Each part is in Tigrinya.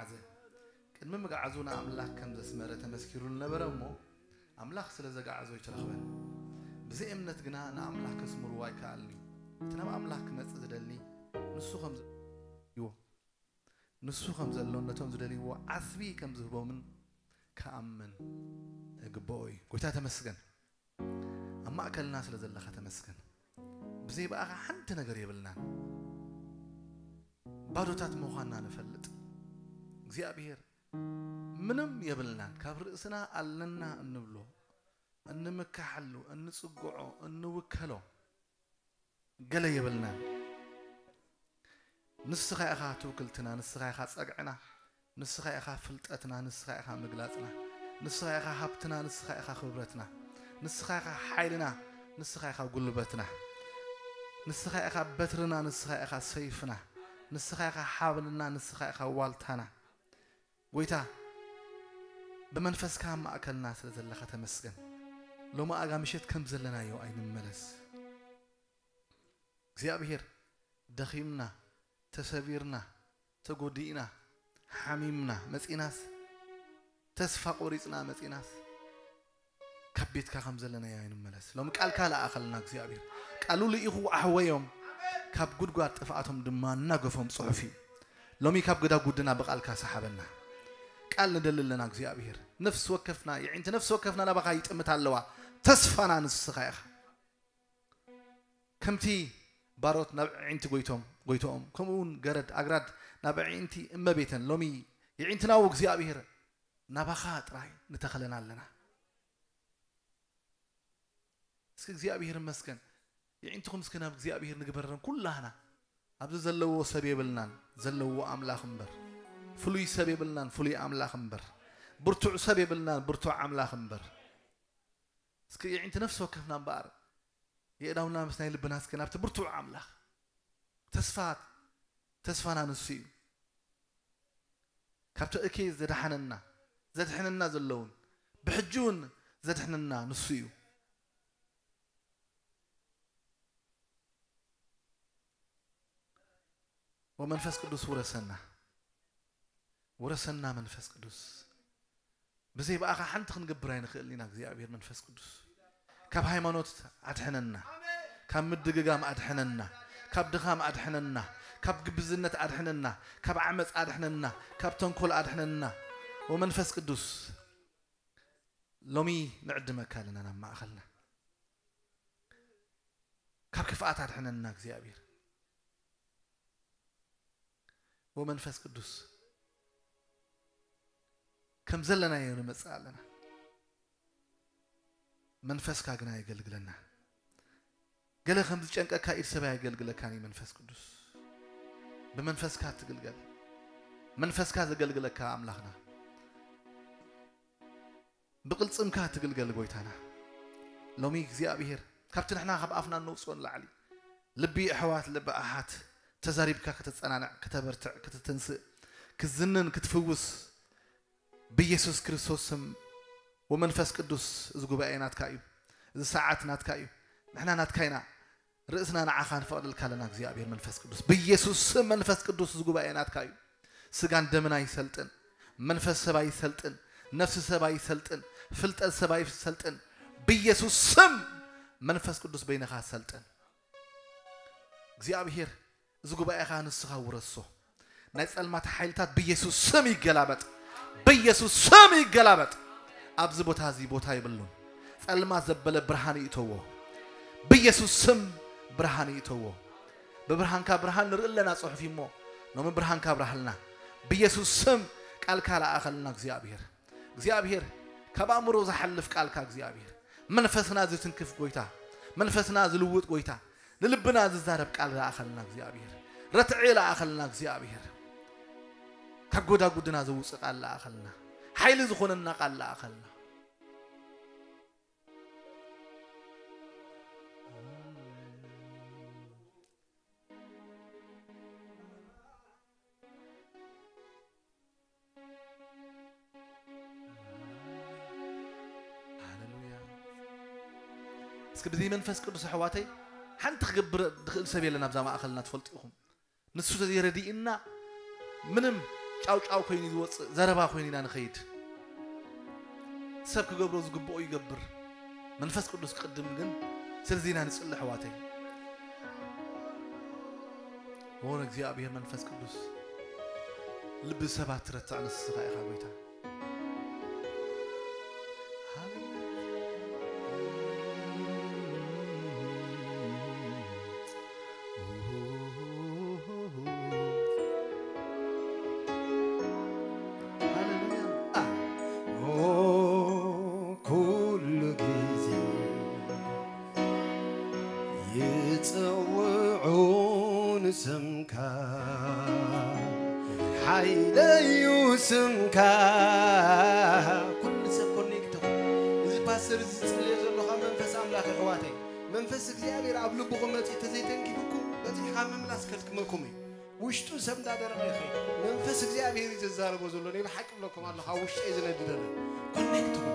ዓዘ ቅድሚ ምግዓዙ ንኣምላኽ ከም ዘስመረ ተመስኪሩሉ ነበረ እሞ፣ ኣምላኽ ስለ ዘግዓዞ ኣይተረኽበን። ብዘይ እምነት ግና ንኣምላኽ ከስምርዎ ኣይከኣልን እዩ። እቲ ናብ ኣምላኽ ክመጽእ ዝደሊ ንሱ ከም ዘ-፣ ይዎ። ንሱ ከም ዘሎን ነቶም ዝደልይዎ ዓስቢ ከም ዝህቦምን ክኣምን እግብኦ እዩ። ጎይታ ተመስገን። ኣብ ማእከልና ስለ ዘለኻ ተመስገን። ብዘይ ብኣኻ ሓንቲ ነገር የብልናን። ባዶታት ምዃንና ንፈልጥ። እግዚኣብሔር ምንም የብልናን። ካብ ርእስና ኣለና እንብሎ፣ እንምካሓሉ፣ እንጽግዖ፣ እንውከሎ ገለ የብልናን። ንስኻ ኢኻ ትውክልትና፣ ንስኻ ኢኻ ጸግዕና፣ ንስኻ ኢኻ ፍልጠትና፣ ንስኻ ኢኻ ምግላጽና፣ ንስኻ ኢኻ ሃብትና፣ ንስኻ ኢኻ ክብረትና፣ ንስኻ ኢኻ ሓይልና፣ ንስኻ ኢኻ ጉልበትና፣ ንስኻ ኢኻ በትርና፣ ንስኻ ኢኻ ሰይፍና፣ ንስኻ ኢኻ ሓብልና፣ ንስኻ ኢኻ ዋልታና። ጎይታ፣ ብመንፈስካ ኣብ ማእከልና ስለ ዘለኻ ተመስገን። ሎሚ ኣጋ ምሸት ከም ዘለናዮ ኣይንመለስ። እግዚኣብሔር፣ ደኺምና፣ ተሰቢርና፣ ተጎዲእና፣ ሓሚምና መጺናስ፣ ተስፋ ቆሪጽና መጺናስ፣ ካብ ቤትካ ከም ዘለናዮ ኣይንመለስ። ሎሚ ቃልካ ለኣኸልና እግዚኣብሔር። ቃሉ ልኢኹ ኣሕወዮም፣ ካብ ጉድጓድ ጥፍኣቶም ድማ እናገፎም ጽሑፍ እዩ። ሎሚ ካብ ግዳ ጉድና ብቃልካ ሰሓበና። ቃል ንደሊ ኣለና እግዚኣብሔር። ነፍሲ ወከፍና፣ የዒንቲ ነፍሲ ወከፍና ናባኻ ይጥምታ ኣለዋ። ተስፋና ንስኻ ኢኻ። ከምቲ ባሮት ናብ ኣዒንቲ ጎይቶም፣ ጎይቶኦም፣ ከምኡ እውን ገረድ ኣግራድ ናብ ኣዒንቲ እመቤተን፣ ሎሚ የዒንትና እግዚኣብሔር ናባኻ ጥራይ ንተኸለን ኣለና። እስኪ እግዚኣብሔር ይመስገን። የዒንትኹም እስኪ ናብ እግዚኣብሔር ንግበረን ኩላህና። ኣብዚ ዘለዎ ሰብ የብልናን፣ ዘለዎ ኣምላኽ እምበር። ፍሉይ ሰብ የብልናን፣ ፍሉይ ኣምላኽ እምበር። ብርቱዕ ሰብ የብልናን፣ ብርቱዕ ኣምላኽ እምበር። እስኪ የዒንቲ ነፍሲ ወከፍና እምበኣር የእዳውና ምስ ናይ ልብና እስኪ ናብቲ ብርቱዕ ኣምላኽ። ተስፋ፣ ተስፋና ንሱ እዩ። ካብቲ እከይ ዘድሓነና፣ ዘድሕነና ዘለውን፣ ብሕጂ እውን ዘድሕነና ንሱ እዩ። ወመንፈስ ቅዱስ ውረሰና። ውረሰና መንፈስ ቅዱስ። ብዘይ ብኣኻ ሓንቲ ክንገብር ኣይንኽእልን ኢና። እግዚኣብሔር መንፈስ ቅዱስ ካብ ሃይማኖት ኣድሕነና፣ ካብ ምድግጋም ኣድሕነና፣ ካብ ድኻም ኣድሕነና፣ ካብ ግብዝነት ኣድሕነና፣ ካብ ዓመፅ ኣድሕነና፣ ካብ ተንኮል ኣድሕነና። ወመንፈስ ቅዱስ ሎሚ ንዕድመካ ኣለና ናብ ማእኸልና። ካብ ክፍኣት ኣድሕነና እግዚኣብሔር። ወመንፈስ ቅዱስ ከም ዘለናዮ ንመጽእ ኣለና። መንፈስካ ግና የገልግለና። ገለ ከም ዝጨንቀካ ኢድ ሰብ ኣየገልግለካን እዩ መንፈስ ቅዱስ። ብመንፈስካ ትግልገል። መንፈስካ ዘገልግለካ ኣምላኽና። ብቕልጽምካ ትግልገል ጎይታና። ሎሚ እግዚኣብሔር ካብቲ ንሕና ካብ ኣፍና እነውጽኦ ንላዕሊ ልቢ ኣሕዋት ልቢ ኣሓት ተዛሪብካ ከተጸናንዕ፣ ከተበርትዕ፣ ከተተንስእ፣ ክትዝንን ክትፍውስ ብኢየሱስ ክርስቶስ ስም ወመንፈስ ቅዱስ እዚ ጉባኤ ናትካ እዩ። እዚ ሰዓት ናትካ እዩ። ንሕና ናትካ ኢና። ርእስና ንዓኻ ንፈቕደልካ ኣለና እግዚኣብሔር መንፈስ ቅዱስ። ብኢየሱስ ስም መንፈስ ቅዱስ እዚ ጉባኤ ናትካ እዩ። ስጋን ደምን ኣይሰልጥን። መንፈስ ሰብ ኣይሰልጥን። ነፍሲ ሰብ ኣይሰልጥን። ፍልጠት ሰብ ኣይሰልጥን። ብኢየሱስ ስም መንፈስ ቅዱስ በይንኻ ሰልጥን። እግዚኣብሔር እዚ ጉባኤኻ ንስኻ ውረሶ። ናይ ጸልማት ሓይልታት ብኢየሱስ ስም ይገላበጥ። ብኢየሱስ ስም ይገላበጥ። ኣብዚ ቦታ እዚ ቦታ የብሉን። ጸልማት ዘበለ ብርሃን ይእተዎ። ብኢየሱስ ስም ብርሃን ይእተዎ። ብብርሃንካ ብርሃን ንርኢ ኣለና ጽሑፍ እሞ ሎሚ ብርሃንካ ኣብርሃልና። ብኢየሱስ ስም ቃልካ ለኣኸልና እግዚኣብሔር። እግዚኣብሔር ካብ ኣእምሮ ዝሓልፍ ቃልካ እግዚኣብሔር መንፈስና ዝትንክፍ ጎይታ መንፈስና ዝልውጥ ጎይታ ንልብና ዝዛረብ ቃል ለኣኸልና እግዚኣብሔር ረትዒ ለኣኸልና እግዚኣብሔር ካብ ጎዳጉድና ዘውፅእ ቃል ለኣኸልና ሓይሊ ዝኾነና ቃል ለኣኸልና። ሃሌሉያ። እስኪ ብዘይ መንፈስ ቅዱስ ኣሕዋተይ ሓንቲ ክገብር ዝኽእል ሰብ የለን ኣብዛ ማእኸልና ትፈልጡ ኢኹም። ንሱ ተዘይረዲእና ምንም ጫው ጫው ኮይኑ ዝወፅእ ዘረባ ኮይኑ ኢና ንኸይድ። ሰብ ክገብሮ ዝግብኦ ይገብር። መንፈስ ቅዱስ ቅድም ግን ስለዚ ኢና ንጽሊ ኣሕዋተይ። ዎን እግዚኣብሔር መንፈስ ቅዱስ ልቢ ሰባት ትረትዕ ንስኻ ኢኻ ጎይታ። ሃሌሉያ። ኦ፣ ኩሉ ግዜ ይጽውዑ ንስምካ፣ ሓይለዩ ስምካ። ኩሉ ሰብ ኮኔክት ይኹን። እዚ ፓስተር እዚ ዝጽልዮ ዘሎ ካብ መንፈስ ኣምላኽ፣ ኣሕዋተይ፣ መንፈስ እግዚኣብሔር ኣብ ልብኹም መጺኡ ተዘይተንኪፉኩም በጺሕካ ምምላስ ከድክመኩም እዩ። ውሽጡ ሰብ እንዳደረቐ ይኸይድ። መንፈስ እግዚኣብሔር እዩ ዘዛረቦ ዘሎ። ናይ ብሓቂ እብለኩም ኣለኹ፣ ኣብ ውሽጠይ ዝነድድ ኣሎ። ኮኔክት ኩኑ።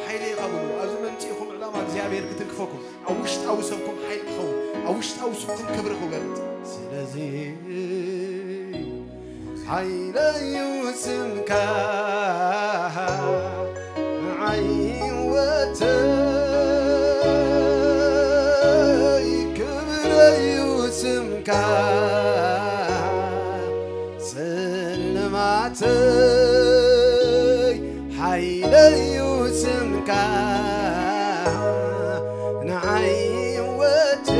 ሓይለይ ኢኻ በሉ። ኣብዚ መምጽኢኹም ዕላማ እግዚኣብሔር ክትንክፈኩም፣ ኣብ ውሽጣዊ ሰብኩም ሓይሊ ክኸውን፣ ኣብ ውሽጣዊ ስብኩም ክብሪ ክገልጽ። ስለዚ ሓይለዩ ስምካ ንዓይ ህይወተይ፣ ክብረዩ ስምካ ስልማተይ፣ ሓይለዩ ስምካ ንዓይ ህይወተይ፣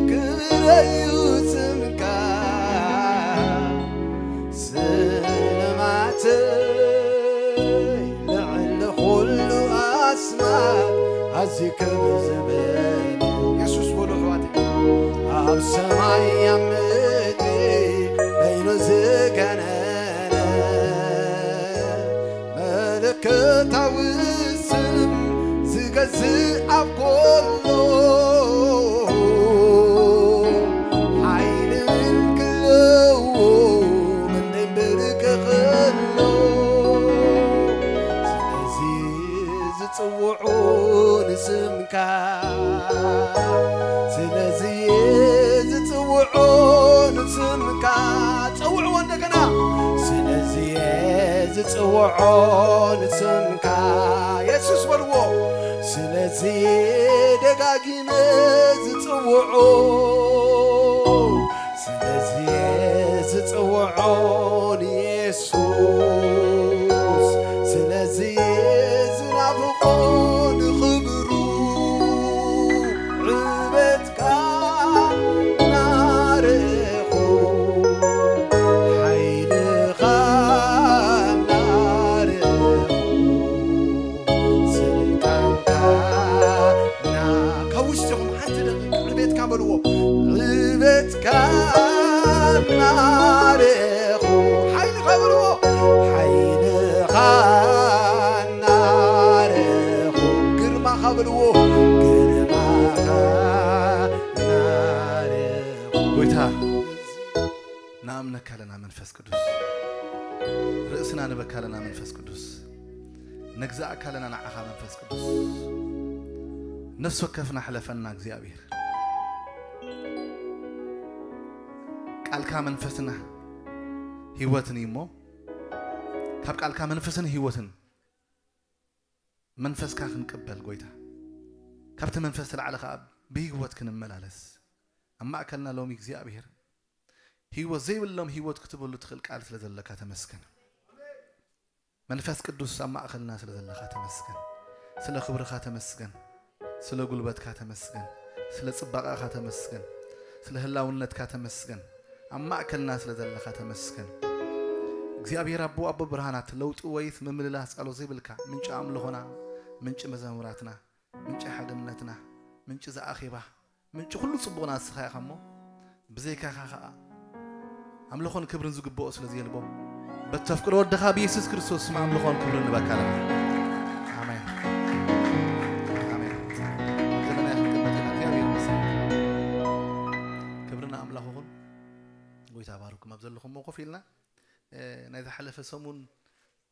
ክብረዩ ስምካ ስልማተይ፣ ልዕሊ ኩሉ ኣስማት ኣዝዩ ክብር ዝብል የሱስ በሉ ኣሕዋተይ። ኣብ ሰማይ ኣብ ምድሪ በይኑ ዝገነነ መለኮታዊ ስም ዝገዝእ ኣብ ኮሎ ሓይሊ ክለዎ ምንደይ ብርክ ክሎ። ስለዚ ዝጽውዑ ንስምካ፣ ስለዚ ዝጽውዑ ንስምካ፣ ጸውዕዎ እንደገና። ስለዚ ዝጽውዑ ንስምካ የሱስ በልዎ። ስለዚ ደጋጊመ ዝጽውዑ፣ ስለዚ ዝጽውዑ ንየሱስ፣ ስለዚ ዝናፍቆ ንኽብሩ፣ ዕቤትካ እናረኹ፣ ሓይልኻ እናረኹ፣ ስልጣንካ ናብ ውሽጥኹም ሓንቲ ደቂቕ ዕቤትካ በልዎ። ዕቤትካ እናረኹ፣ ሓይልኻ በልዎ። ሓይልኻ እናረኹ፣ ግርማኻ በልዎ። ግርማኻ እናረኹ። ጎይታ፣ ንኣምነካ ኣለና መንፈስ ቅዱስ። ርእስና ንበካ ኣለና መንፈስ ቅዱስ። ነግዛእካ ኣለና ንዓኻ መንፈስ ቅዱስ። ነፍሲ ወከፍና ሕለፈና እግዚኣብሔር። ቃልካ መንፈስና ህይወትን እዩ እሞ፣ ካብ ቃልካ መንፈስን ህይወትን መንፈስካ ክንቅበል ጎይታ፣ ካብቲ መንፈስ ተላዕለ ኸዓ ብህይወት ክንመላለስ ኣብ ማእከልና ሎሚ እግዚኣብሔር ህይወት ዘይብሎም ህይወት ክትበሉ ትኽእል ቃል ስለ ዘለካ ተመስገን። መንፈስ ቅዱስ ኣብ ማእከልና ስለ ዘለኻ ተመስገን። ስለ ክብርኻ ተመስገን። ስለ ጉልበትካ ተመስገን። ስለ ጽባቐኻ ተመስገን። ስለ ህላውነትካ ተመስገን። ኣብ ማእከልና ስለ ዘለኻ ተመስገን። እግዚኣብሔር ኣቦ፣ ኣቦ ብርሃናት፣ ለውጢ ወይስ ምምልላስ ቃሎ ዘይብልካ፣ ምንጪ ኣምልኾና፣ ምንጪ መዘሙራትና፣ ምንጪ ሓድነትና፣ ምንጪ ዝኣኼባ፣ ምንጪ ኩሉ ጽቡቕና ንስኻ ኢኻ እሞ፣ ብዘይካኻ ኸኣ ኣምልኾን ክብርን ዝግብኦ ስለ ዘየልቦ፣ በተፍቅሮ ወድኻ ብየሱስ ክርስቶስ ስም ኣምልኾን ክብርን ንበካ ኣለና። ኣሜን። ኣሜን። ዘለና ክንቅመጥ ኢና። እግዚኣብሔር ይመስገን። ክብሪ ንኣምላኽ ይኹን። ጎይታ ባርኩም። ኣብ ዘለኹሞ ኮፍ ኢልና፣ እ፣ ናይ ዝሓለፈ ሰሙን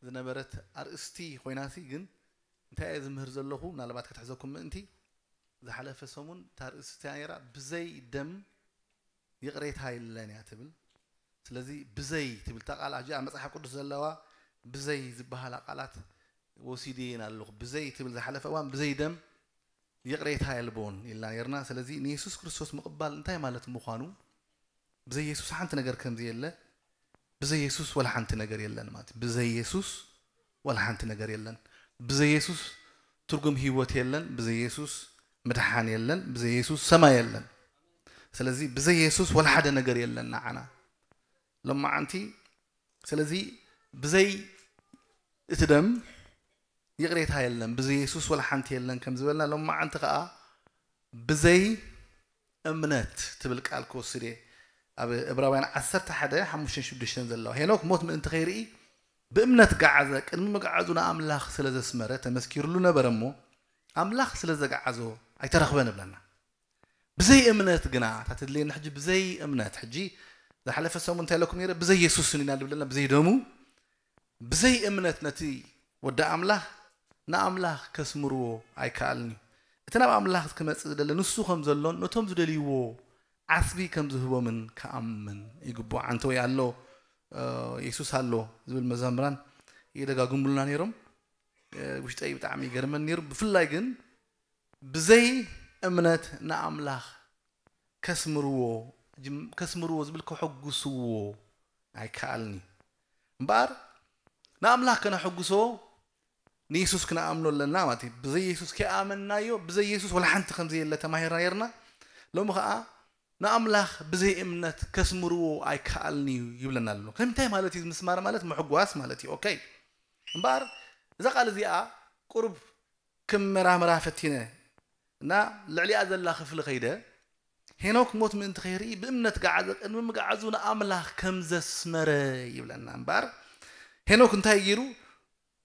ዝነበረት ኣርእስቲ ኮይናሲ፣ ግን እንታይ እየ ዝምህር ዘለኹ፣ ምናልባት ክትሕዘኩም ምእንቲ፣ ዝሓለፈ ሰሙን እታ ኣርእስቲ እንታይ ነይራ? ብዘይ ደም ይቕሬታ የለን እያ ትብል። ስለዚ ብዘይ ትብል እታ ቃል ኣጂ ኣብ መጽሓፍ ቅዱስ ዘለዋ ብዘይ ዝበሃላ ቃላት ወሲድየን ኣለኹ። ብዘይ ትብል ዝሓለፈ እዋን ብዘይ ደም ይቕሬታ የልቦን ኢልና ነርና። ስለዚ ንየሱስ ክርስቶስ ምቕባል እንታይ ማለት ምዃኑ፣ ብዘይ የሱስ ሓንቲ ነገር ከም ዘየለ፣ ብዘይ የሱስ ወላ ሓንቲ ነገር የለን ማለት እዩ። ብዘይ የሱስ ወላ ሓንቲ ነገር የለን። ብዘይ የሱስ ትርጉም ህይወት የለን። ብዘይ የሱስ ምድሓን የለን። ብዘይ የሱስ ሰማይ የለን። ስለዚ ብዘይ የሱስ ወላ ሓደ ነገር የለን ንዓና ሎማዓንቲ። ስለዚ ብዘይ እቲ ደም ይቕሬታ የለን፣ ብዘይ የሱስ ወላ ሓንቲ የለን ከም ዝበልና፣ ሎማዓንቲ ከኣ ብዘይ እምነት ትብል ቃል ክወስድ እየ። ኣብ ዕብራውያን ዓሰርተ ሓደ ሓሙሽተን ሽዱሽተን ዘለዋ፣ ሄኖክ ሞት ምእንቲ ከይርኢ ብእምነት ገዓዘ፣ ቅድሚ ምግዓዙ ንኣምላኽ ስለ ዘስመረ ተመስኪርሉ ነበረ እሞ፣ ኣምላኽ ስለ ዘገዓዞ ኣይተረኽበን እብለና። ብዘይ እምነት ግና፣ እታ ትድልየኒ ሕጂ ብዘይ እምነት፣ ሕጂ ዝሓለፈ ሰሙን እንታይ ኢለኩም ነይረ? ብዘይ የሱስ ኢና ዝብለና፣ ብዘይ ደሙ፣ ብዘይ እምነት ነቲ ወዲ ኣምላኽ ንኣምላኽ ከስምርዎ ኣይከኣልን እዩ። እቲ ናብ ኣምላኽ ክመጽእ ዝደለ ንሱ ከም ዘሎን ነቶም ዝደልይዎ ዓስቢ ከም ዝህቦምን ክኣምን ይግብኦ። ዓንተወይ ኣሎ፣ እ፣ የሱስ ኣሎ ዝብል መዘምራን ይደጋግሙልና ነይሮም። እ፣ ውሽጠይ ብጣዕሚ ይገርመን ነይሩ። ብፍላይ ግን ብዘይ እምነት ንኣምላኽ ከስምርዎ፣ ከስምርዎ ዝብል ከሐጉስዎ ኣይከኣልን እዩ። እምበኣር ንኣምላኽ ከነሐጉሶ ንየሱስ ክንኣምኖ ኣለና ማለት እዩ። ብዘይ የሱስ ከይኣመንናዮ፣ ብዘይ የሱስ ወላ ሓንቲ ከም ዘየለ ተማሂርና ነርና። ሎሚ ኸኣ ንኣምላኽ ብዘይ እምነት ከስምርዎ ኣይከኣልን እዩ ይብለና ኣሎ። ከምንታይ ማለት እዩ? ምስማር ማለት ምሕጓስ ማለት እዩ። ኦኬ። እምበኣር እዛ ቃል እዚኣ ቁሩብ ክመራምራ ፈቲነ እና ልዕሊኣ ዘላ ክፍሊ ከይደ፣ ሄኖክ ሞት ምእንቲ ከይርኢ ብእምነት ገዓዘ፣ ቅድሚ ምግዓዙ ንኣምላኽ ከም ዘስመረ ይብለና። እምበኣር ሄኖክ እንታይ ገይሩ?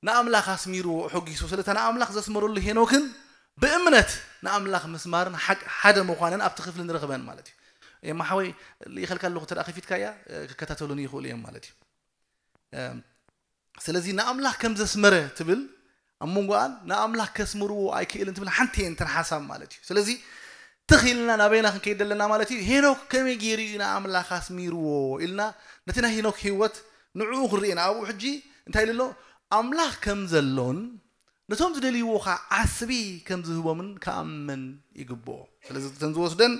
ንኣምላኽ ኣስሚርዎ፣ ኣሐጒሱ። ስለታ ንኣምላኽ ዘስመረሉ ሄኖክን ብእምነት ንኣምላኽ ምስማርን ሓቅ-፣ ሓደ ምዃንን ኣብቲ ክፍሊ ንረኽበን ማለት እዩ። ኤማ ሓወይ፣ ልኢኸልካ ኣለኹ፣ እንተ ደኣ ከፊትካያ፣ እ፣ ክከታተሉኒ ይኽእሉ እዮም ማለት እዩ። እም፣ ስለዚ ንኣምላኽ ከም ዘስመረ ትብል፣ ኣብ መንጎኣን ንኣምላኽ ከስምርዎ ኣይክእልን ትብል ሓንቲ እየን እተን ሓሳብ ማለት እዩ። ስለዚ ትኽ ኢልና ናበይና ክንከይድ ኣለና ማለት እዩ? ሄኖክ ከመይ ገይሩ እዩ ንኣምላኽ ኣስሚርዎ ኢልና ነቲ ናይ ሄኖክ ህይወት ንዕኡ ክንርኢ ኢና። ኣብኡ ሕጂ እንታይ ኢሉ ኣሎ? ኣምላኽ ከም ዘሎን ነቶም ዝደልይዎ ኸዓ ዓስቢ ከም ዝህቦምን ክኣምን ይግብኦ። ስለዚ እተን ዝወስደን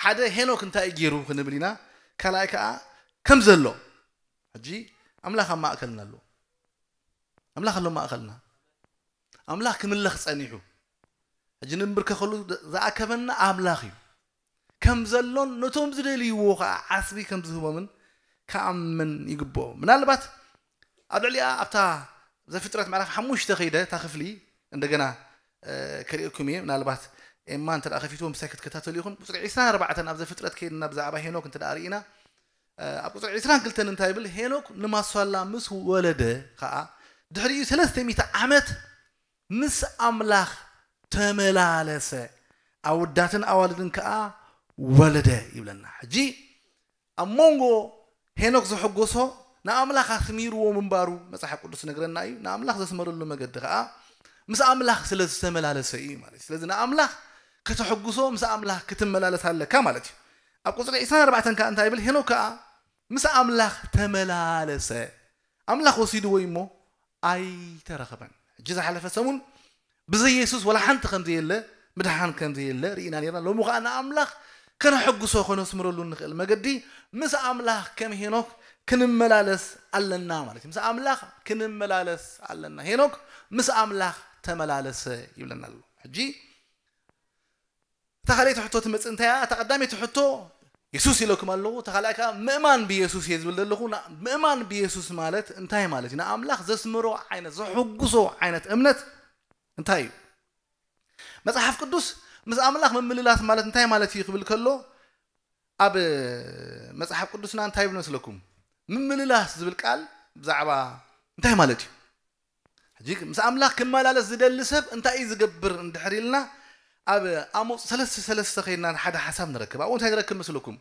ሓደ ሄኖክ እንታይ እዩ ገይሩ ክንብል ኢና፣ ካልኣይ ከኣ ከም ዘሎ። ሕጂ ኣምላኽ ኣብ ማእከልና ኣሎ። ኣምላኽ ኣሎ ማእከልና። ኣምላኽ ክምለኽ ጸኒሑ። ሕጂ ንንብርከኸሉ ዝኣከበና ኣምላኽ እዩ። ከም ዘሎን ነቶም ዝደልይዎ ኸዓ ዓስቢ ከም ዝህቦምን ክኣምን ይግብኦ። ምናልባት ኣብ ልዕሊኣ ኣብታ ዘፍጥረት ምዕራፍ ሓሙሽተ ከይደ እታ ክፍሊ እንደገና፣ እ፣ ከርእየኩም እየ። ምናልባት ኤማ እንተ ደኣ ከፊትዎ ምሳይ ክትከታተሉ ኢኹም። ቁጽሪ ዒስራን ኣርባዕተን ኣብ ዘፍጥረት ከይድና ብዛዕባ ሄኖክ እንተ ደኣ ርኢና፣ እ፣ ኣብ ቁጽሪ ዒስራን ክልተን እንታይ ይብል? ሄኖክ ንማቱሳላ ምስ ወለደ ኸኣ ድሕሪኡ ሰለስተ ሚእቲ ዓመት ምስ ኣምላኽ ተመላለሰ፣ ኣወዳትን ኣዋልድን ከኣ ወለደ ይብለና። ሕጂ ኣብ መንጎ ሄኖክ ዘሐጎሶ ንኣምላኽ ኣስሚርዎ ምንባሩ መጽሓፍ ቅዱስ ይነግረና እዩ። ንኣምላኽ ዘስመረሉ መገዲ ከኣ ምስ ኣምላኽ ስለ ዝተመላለሰ እዩ ማለት እዩ። ስለዚ ንኣምላኽ ከተሐጉሶ ምስ ኣምላኽ ክትመላለስ ኣለካ ማለት እዩ። ኣብ ቁጽሪ ዒስራን ኣርባዕተን ከኣ እንታይ ይብል? ሄኖክ ከኣ ምስ ኣምላኽ ተመላለሰ፣ ኣምላኽ ወሲድዎ እዩ እሞ ኣይተረኸበን። ሕጂ ዝሓለፈ ሰሙን ብዘይ የሱስ ወላ ሓንቲ ከም ዘየለ፣ ምድሓን ከም ዘየለ ርኢና ነርና። ሎሚ ኸኣ ንኣምላኽ ከነሐጉሶ፣ ከነስምረሉ እንኽእል መገዲ ምስ ኣምላኽ ከም ሄኖክ ክንመላለስ ኣለና ማለት እዩ። ምስ ኣምላኽ ክንመላለስ ኣለና። ሄኖክ ምስ ኣምላኽ ተመላለሰ ይብለና ኣሎ። ሕጂ እታ ካልኣይቲ ሕቶ ትመጽእ እንታይ እያ? እታ ቀዳመይቲ ሕቶ የሱስ ኢለኩም ኣለኹ፣ እታ ካልኣይ ከኣ ምእማን ብየሱስ እየ ዝብል ዘለኹ። ና-፣ ምእማን ብየሱስ ማለት እንታይ ማለት እዩ? ንኣምላኽ ዘስምሮ ዓይነት፣ ዘሐጉሶ ዓይነት እምነት እንታይ እዩ? መጽሓፍ ቅዱስ ምስ ኣምላኽ ምምልላስ ማለት እንታይ ማለት እዩ ክብል ከሎ፣ ኣብ መጽሓፍ ቅዱስና እንታይ ይብል መስለኩም? ምምልላስ ዝብል ቃል ብዛዕባ እንታይ ማለት እዩ? ሕጂ ምስ ኣምላኽ ክመላለስ ዝደሊ ሰብ እንታይ እዩ ዝገብር እንድሕር ኢልና፣ ኣብ ኣሞጽ ሰለስተ ሰለስተ ከይድና ሓደ ሓሳብ ንረክብ። ኣብኡ እንታይ ንረክብ መስለኩም?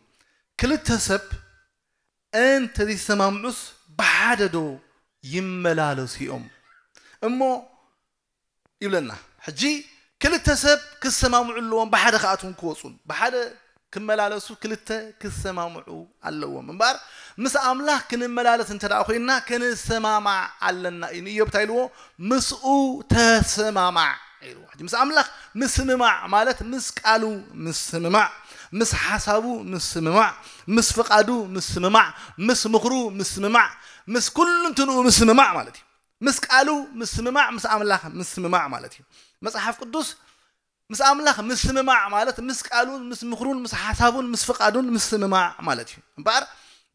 ክልተ ሰብ እንተ ዘይሰማምዑስ ብሓደ ዶ ይመላለሱ እዮም? እሞ ይብለና። ሕጂ ክልተ ሰብ ክሰማምዑ ኣለዎም፣ ብሓደ ክኣትዉን ክወጹን። ብሓደ ክመላለሱ ክልተ ክሰማምዑ ኣለዎም እምበኣር፣ ምስ ኣምላኽ ክንመላለስ እንተ ደኣ ኮይንና ክንሰማማዕ ኣለና እዩ። ንእዮብ እንታይ ኢልዎ? ምስኡ ተሰማማዕ ኢልዎ። ሕጂ ምስ ኣምላኽ ምስምማዕ ማለት ምስ ቃሉ ምስምማዕ፣ ምስ ሓሳቡ ምስምማዕ፣ ምስ ፍቓዱ ምስምማዕ፣ ምስ ምኽሩ ምስምማዕ፣ ምስ ኩሉ እንትንኡ ምስምማዕ ማለት እዩ። ምስ ቃሉ ምስምማዕ ምስ ኣምላኽ ምስምማዕ ማለት እዩ። መጽሓፍ ቅዱስ ምስ ኣምላኽ ምስምማዕ ማለት ምስ ቃሉን ምስ ምኽሩን ምስ ሓሳቡን ምስ ፍቓዱን ምስምማዕ ማለት እዩ። እምበኣር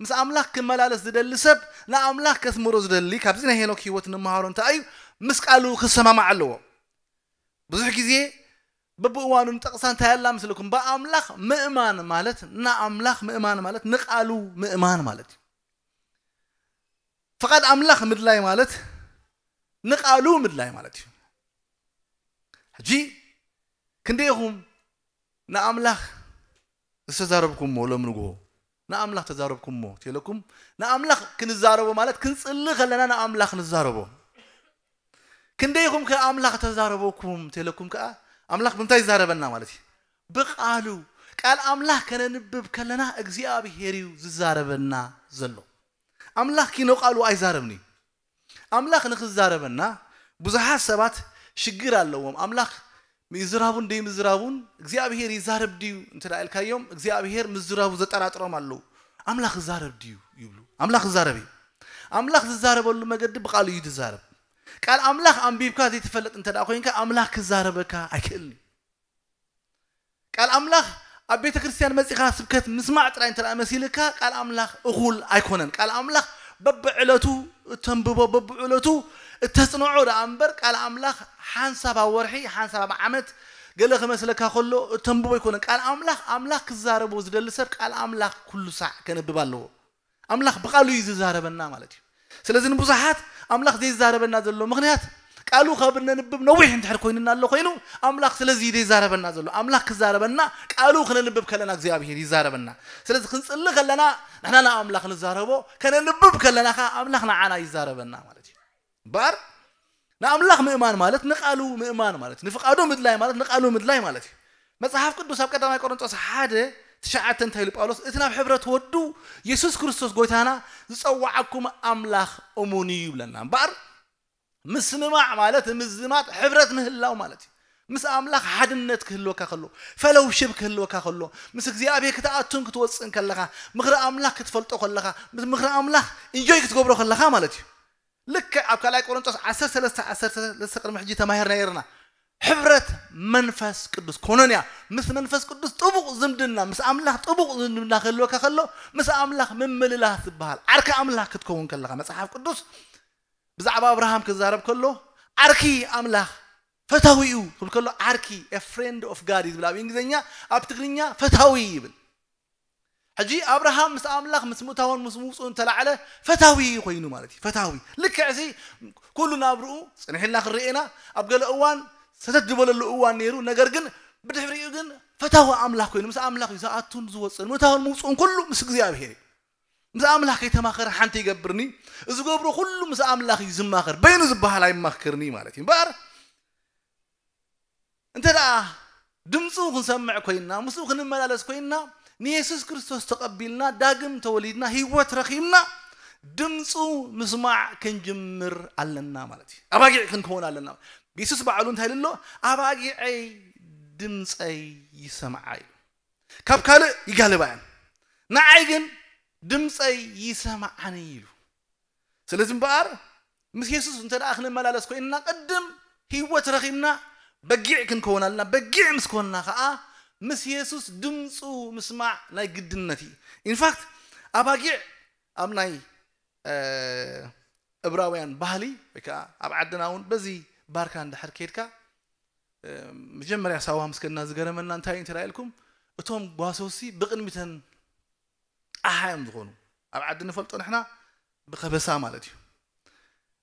ምስ ኣምላኽ ክመላለስ ዝደሊ ሰብ ንኣምላኽ ከስምሮ ዝደሊ ካብዚ ናይ ሄኖክ ህይወት እንመሃሮ እንታይ እዩ? ምስ ቃሉ ክሰማማዕ ኣለዎ። ብዙሕ ግዜ በብእዋኑ ንጠቕሳ እንታይ ኣላ ምስልኩም? ብኣምላኽ ምእማን ማለት ንኣምላኽ ምእማን ማለት ንቃሉ ምእማን ማለት እዩ። ፍቓድ ኣምላኽ ምድላይ ማለት ንቃሉ ምድላይ ማለት እዩ። ሕጂ ክንደይ ኢኹም ንኣምላኽ ዝተዛረብኩምዎ ሎም ንግሆ ንኣምላኽ ተዛረብኩምዎ? ተለኩም ንኣምላኽ ክንዛረቦ ማለት ክንጽሊ ከለና ንኣምላኽ ንዛረቦ። ክንደይ ኢኹም ከ ኣምላኽ ተዛረበኩም ተለኩም ከኣ ኣምላኽ ብምንታይ ይዛረበና ማለት እዩ? ብቃሉ። ቃል ኣምላኽ ከነንብብ ከለና እግዚኣብሔር እዩ ዝዛረበና ዘሎ። ኣምላኽ ኪኖ ቃሉ ኣይዛረብን እዩ። ኣምላኽ ንኽዛረበና ብዙሓት ሰባት ሽግር ኣለዎም። ኣምላኽ ምዝራቡን ደይምዝራቡን እግዚኣብሔር ይዛረብ ድዩ እንተ ደኣ ኢልካዮም እግዚኣብሔር ምዝራቡ ዘጠራጥሮም ኣለዉ። ኣምላኽ ይዛረብ ድዩ ይብሉ። ኣምላኽ ይዛረብ እዩ። ኣምላኽ ዝዛረበሉ መገዲ ብቃሉ እዩ ዝዛረብ። ቃል ኣምላኽ ኣንቢብካ ዘይትፈልጥ እንተ ደኣ ኮይንካ ኣምላኽ ክዛረበካ ኣይክእልን እዩ። ቃል ኣምላኽ ኣብ ቤተ ክርስቲያን መጺኻ ስብከት ምስማዕ ጥራይ እንተ ደኣ መሲልካ ቃል ኣምላኽ እኹል ኣይኮነን። ቃል ኣምላኽ በብዕለቱ እተንብቦ በብዕለቱ እተጽንዖ ደኣ እምበር ቃል ኣምላኽ ሓንሳብ ኣብ ወርሒ ሓንሳብ ኣብ ዓመት ገለ ክመስለካ ከሎ እተንብቦ ኣይኮነን። ቃል ኣምላኽ ኣምላኽ ክዛረቦ ዝደሊ ሰብ ቃል ኣምላኽ ኩሉ ሳዕ ከንብብ ኣለዎ። ኣምላኽ ብቃሉ እዩ ዝዛረበና ማለት እዩ። ስለዚ ንብዙሓት ኣምላኽ ዘይዛረበና ዘሎ ምኽንያት ቃሉ ካብ እነንብብ ነዊሕ እንድሕር ኮይኑና ኣሎ ኮይኑ ኣምላኽ ስለዚ እዩ ዘይዛረበና ዘሎ። ኣምላኽ ክዛረበና ቃሉ ክነንብብ ከለና እግዚኣብሔር ይዛረበና። ስለዚ ክንጽሊ ከለና ንሕና ንኣምላኽ ንዛረቦ፣ ከነንብብ ከለና ከኣ ኣምላኽ ንዓና ይዛረበና ማለት እዩ። እምበኣር ንኣምላኽ ምእማን ማለት ንቃሉ ምእማን ማለት ንፍቓዱ ምድላይ ማለት ንቃሉ ምድላይ ማለት እዩ። መጽሓፍ ቅዱስ ኣብ ቀዳማይ ቆሮንጦስ ሓደ ትሽዓተ እንታይ ኢሉ ጳውሎስ? እቲ ናብ ሕብረት ወዱ የሱስ ክርስቶስ ጎይታና ዝጸዋዓኩም ኣምላኽ እሙን እዩ ይብለና። እምበኣር ምስምማዕ ማለት ምዝማድ ሕብረት ምህላው ማለት እዩ። ምስ ኣምላኽ ሓድነት ክህልወካ ከሎ፣ ፈሎውሽፕ ክህልወካ ከሎ፣ ምስ እግዚኣብሔር ክትኣቱን ክትወፅእን ከለኻ፣ ምኽሪ ኣምላኽ ክትፈልጦ ከለኻ፣ ምስ ምኽሪ ኣምላኽ ኢንጆይ ክትገብሮ ከለኻ ማለት እዩ። ልክዕ ኣብ ካልኣይ ቆሮንጦስ ዓሰርተ ሰለስተ ዓሰርተ ሰለስተ ቅድሚ ሕጂ ተማሂርና ነይርና። ሕብረት መንፈስ ቅዱስ ኮኖንያ ምስ መንፈስ ቅዱስ ጥቡቕ ዝምድና ምስ ኣምላኽ ጥቡቕ ዝምድና ክህልወካ ከሎ ምስ ኣምላኽ ምምልላስ ዝበሃል ዓርኪ ኣምላኽ ክትከውን ከለኻ መጽሓፍ ቅዱስ ብዛዕባ ኣብርሃም ክዛረብ ከሎ ዓርኪ ኣምላኽ ፈታዊኡ ክብል ከሎ ዓርኪ a friend of God እዩ ዝብል ኣብ እንግሊዝኛ ኣብ ትግርኛ ፈታዊ ይብል ሕጂ ኣብርሃም ምስ ኣምላኽ ምስ ምእታውን ምስ ምውፅኡን ተላዕለ ፈታዊ ኮይኑ ማለት እዩ ፈታዊ ልክዕ ሲ ኩሉ ናብርኡ ፅንሕ ኢልና ክንርኤና ኣብ ገለ እዋን ሰተት ዝበለሉ እዋን ነይሩ ነገር ግን ብድሕሪኡ ግን ፈታዊ ኣምላኽ ኮይኑ ምስ ኣምላኽ እዩ ዝኣቱን ዝወፅእን ምእታውን ምውፅኡን ኩሉ ምስ እግዚኣብሄር እዩ ምስ ኣምላኽ ከይተማኸረ ሓንቲ ይገብርኒ ዝገብሮ ኩሉ ምስ ኣምላኽ እዩ ዝማኸር በይኑ ዝበሃል ኣይማክርኒ ማለት እዩ እምበኣር እንተ ደኣ ድምፁ ክንሰምዕ ኮይንና ምስኡ ክንመላለስ ኮይንና ንየሱስ ክርስቶስ ተቐቢልና ዳግም ተወሊድና ህይወት ረኺብና ድምፁ ምስማዕ ክንጅምር ኣለና ማለት እዩ ኣባጊዕ ክንከውን ኣለና የሱስ ባዕሉ እንታይ ኢሉ ኣሎ ኣባጊዐይ ድምፀይ ይሰምዓ ኢሉ ካብ ካልእ ይጋልባ እየን ንዓይ ግን ድምፀይ ይሰምዓኒ ኢሉ ስለዚ እምበኣር ምስ የሱስ እንተ ደኣ ክንመላለስ ኮይንና ቅድም ህይወት ረኺብና በጊዕ ክንከውን ኣለና በጊዕ ምስ ኮንና ከዓ ምስ የሱስ ድምፁ ምስማዕ ናይ ግድነት እዩ ኢንፋክት ኣባጊዕ ኣብ ናይ እብራውያን ባህሊ ወይ ከዓ ኣብ ዓድና እውን በዚ ባርካ እንድሕር ከይድካ መጀመርያ ሳዋ ምስ ከድና ዝገረመና እንታይ እዩ እንተ ኢልኩም እቶም ጓሶሲ ብቅድሚተን ኣሓ እዮም ዝኾኑ ኣብ ዓዲ ንፈልጦ ንሕና ብከበሳ ማለት እዩ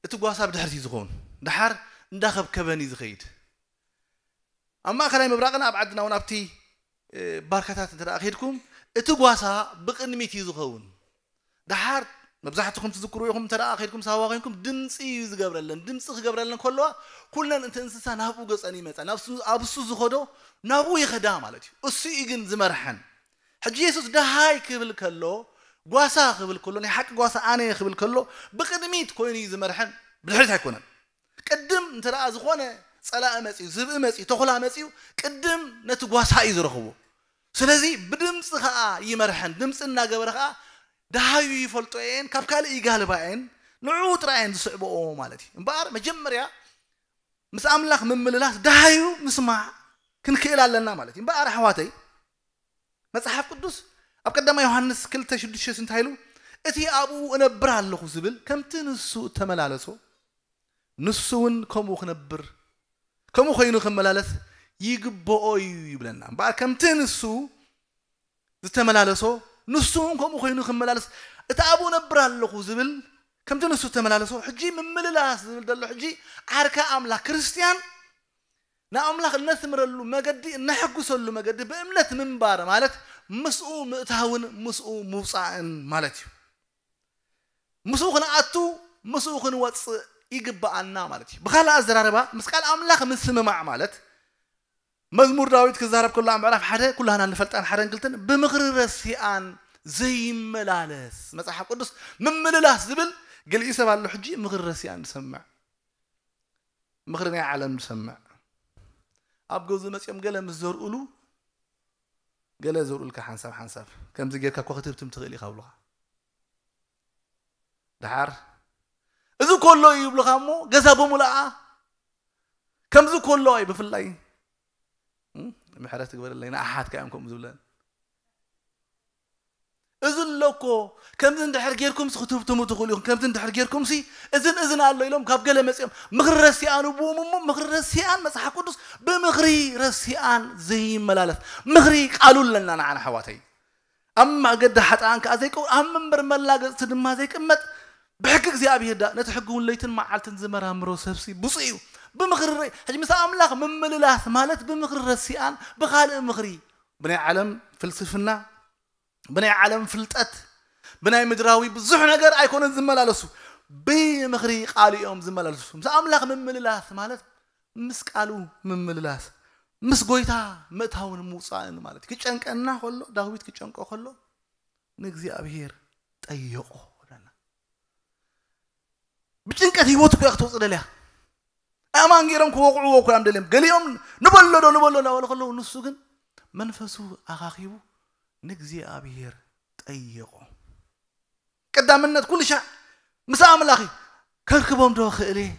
እቲ ጓሳ ብድሕርቲ እዩ ዝኸውን ደሓር እንዳኸብከበን እዩ ዝኸይድ ኣብ ማእከላይ ምብራቕን ኣብ ዓድና እውን ኣብቲ ባርካታት እንተ ከድኩም እቲ ጓሳ ብቅድሚት እዩ ዝኸውን ደሓር መብዛሕትኹም ትዝክሩ ኢኹም እንተ ከድኩም ሳዋ ኮይንኩም ድምፂ እዩ ዝገብረለን ድምፂ ክገብረለን ከለዋ ኩለን እቲ እንስሳ ናብኡ ገፀን ይመፃ ኣብ እሱ ዝኸዶ ናብኡ ይኸዳ ማለት እዩ እሱ እዩ ግን ዝመርሐን ሕጂ የሱስ ደሃይ ክብል ከሎ፣ ጓሳ ክብል ከሎ፣ ናይ ሓቂ ጓሳ ኣነ እየ ክብል ከሎ፣ ብቕድሚት ኮይኑ እዩ ዝመርሐን ብድሕሪት ኣይኮነን። ቅድም እንተ ደኣ ዝኾነ ጸላኢ መጺኡ፣ ዝብኢ መጺኡ፣ ተኹላ መጺኡ፣ ቅድም ነቲ ጓሳ እዩ ዝረኽቦ። ስለዚ ብድምጺ ኸኣ ይመርሐን፣ ድምጺ እናገበረ ኸኣ ደሃዩ ይፈልጦ እየን፣ ካብ ካልእ ይጋልባ እየን፣ ንዕኡ ጥራይ እየን ዝስዕብኦ ማለት እዩ። እምበኣር መጀመርያ ምስ ኣምላኽ ምምልላስ ደሃዩ ምስማዕ ክንክእል ኣለና ማለት እዩ። እምበኣር ኣሕዋተይ፣ መጽሓፍ ቅዱስ ኣብ ቀዳማይ ዮሃንስ ክልተ ሽዱሽተ እንታይ ኢሉ? "እቲ ኣብኡ እነብር ኣለኹ ዝብል ከምቲ ንሱ እተመላለሶ፣ ንሱ እውን ከምኡ ክነብር፣ ከምኡ ኮይኑ ክመላለስ ይግብኦ እዩ" ይብለና። እምበኣር ከምቲ ንሱ ዝተመላለሶ፣ ንሱ እውን ከምኡ ኮይኑ ክመላለስ፣ "እቲ ኣብኡ እነብር ኣለኹ ዝብል ከምቲ ንሱ ዝተመላለሶ"፣ ሕጂ ምምልላስ ዝብል ዘሎ ሕጂ ዓርካ ኣምላኽ ክርስትያን ንኣምላኽ እነስምረሉ መገዲ፣ እነሐጉሰሉ መገዲ ብእምነት ምንባር ማለት ምስኡ ምእታውን ምስኡ ምውጻእን ማለት እዩ። ምስኡ ክንኣቱ፣ ምስኡ ክንወጽእ ይግብኣና ማለት እዩ። ብኻልእ ኣዘራርባ ምስ ቃል ኣምላኽ ምስምማዕ ማለት መዝሙር ዳዊት ክዛረብ ከሎ ኣብ ምዕራፍ ሓደ ኩላህና ንፈልጣን ሓደን ክልተን ብምኽሪ ረሲኣን ዘይመላለስ። መጽሓፍ ቅዱስ ምምልላስ ዝብል ገሊኡ ሰብ ኣሎ ሕጂ ምኽሪ ረሲኣን ዝሰምዕ፣ ምኽሪ ናይ ዓለም ዝሰምዕ። ኣብ ገዙ መጺኦም ገለ ምስ ዘርእሉ፣ ገለ ዘርእልካ ሓንሳብ ሓንሳብ፣ "ከምዚ ጌርካ እኮ ክትህብትም ትኽእል ኢኻ" ብሉኻ። ደሓር "እዚ ኮሎ እዩ" ይብሉኻ እሞ ገዛ ብምልኣ "ከምዚ ኮሎ" እዩ ብፍላይ። እም? ምሕረት ትግበረለይ፣ ንኣሓትካ እዮም ከምኡ ዝብለን። "እዚ ኣሎ እኮ፣ ከምዚ እንድሕር ጌርኩምሲ ክትህብትሙ ትኽእሉ ኢኹም፣ ከምዚ እንድሕር ጌርኩምሲ እዝን እዝን ኣሎ" ኢሎም ካብ ገለ መጺኦም ምኽሪ ረሲኣን እብዎም እሞ፣ ምኽሪ ረሲኣን መጽሓፍ ቅዱስ ብምኽሪ ረሲኣን ዘይመላለስ፣ ምኽሪ ቃሉ ኣለና ንዓና ኣሕዋተይ። ኣብ መገዲ ሓጥኣን ከኣ ዘይቀው-፣ ኣብ መንበር መላገጽቲ ድማ ዘይቅመጥ፣ ብሕጊ እግዚኣብሔር ደኣ ነቲ ሕጊ እውን ለይትን መዓልትን ዝመራምሮ ሰብሲ ብፁዕ እዩ። ብምኽሪ ረ-፣ ሕጂ ምስ ኣምላኽ ምምልላስ ማለት ብምኽሪ ረሲኣን ብኻልእ ምኽሪ፣ ብናይ ዓለም ፍልስፍና፣ ብናይ ዓለም ፍልጠት፣ ብናይ ምድራዊ ብዙሕ ነገር ኣይኮነን ዝመላለሱ፣ ብምኽሪ ቃሉ እዮም ዝመላለሱ። ምስ ኣምላኽ ምምልላስ ማለት ምስ ቃሉ ምምልላስ፣ ምስ ጎይታ ምእታውን ምውጻእን ማለት እዩ። ክጨንቀና ከሎ፣ ዳዊት ክጨንቆ ከሎ ንእግዚኣብሔር ጠየቆ ይብለና። ብጭንቀት ህይወት እኮ እያ ክትወጽእ ደልያ። ኣእማን ገይሮም ክወቕዕዎ እኮ እዮም ደልዮም። ገሊኦም "ንበሎ ዶ፣ ንበሎ" እናበሉ ከለዉ፣ ንሱ ግን መንፈሱ ኣኻኺቡ ንእግዚኣብሔር ጠየቆ። ቀዳምነት ኩሉ ሻዕ ምስ ኣምላኽ እዩ። "ከርክቦም ዶ ክእል እየ?"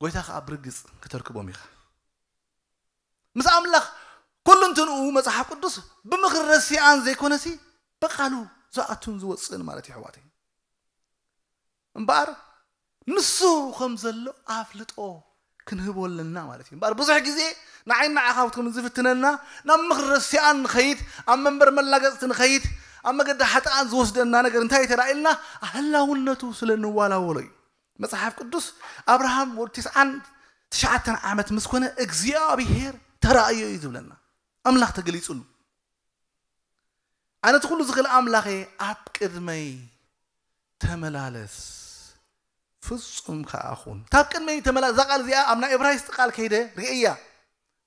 ጎይታ ከኣ ብርግጽ ክተርክቦም ኢኻ። ምስ ኣምላኽ ኩሉ እንትንኡ መጽሓፍ ቅዱስ ብምኽሪ ረሲኣን ዘይኮነሲ ብቃሉ ዝኣቱን ዝወጽእን ማለት እዩ ኣሕዋተይ። እምበኣር ንሱ ከም ዘሎ ኣፍልጦ ክንህቦ ኣለና ማለት እዩ። እምበኣር ብዙሕ ግዜ ንዓይን ንዓኻውትኩም ዝፍትነና ናብ ምኽሪ ረሲኣን ንኸይድ፣ ኣብ መንበር መላገጽቲ ንኸይድ፣ ኣብ መገዲ ሓጥኣን ዝወስደና ነገር እንታይ እዩ ተራእየልና? ህላውነቱ ስለ ንዋላወሎ እዩ። መጽሓፍ ቅዱስ ኣብርሃም ወዲ ትስዓን ትሽዓተን ዓመት ምስ ኮነ እግዚኣብሔር ተራእዮ እዩ ዝብለና። ኣምላኽ ተገሊጹሉ። ኣነ እቲ ኩሉ ዝኽእል ኣምላኸ ኣብ ቅድመይ ተመላለስ፣ ፍጹም ከኣ ኩን። እታ ኣብ ቅድመይ ተመላ-፣ እዛ ቃል እዚኣ ኣብ ናይ እብራይስጥ ቃል ከይደ ርእያ።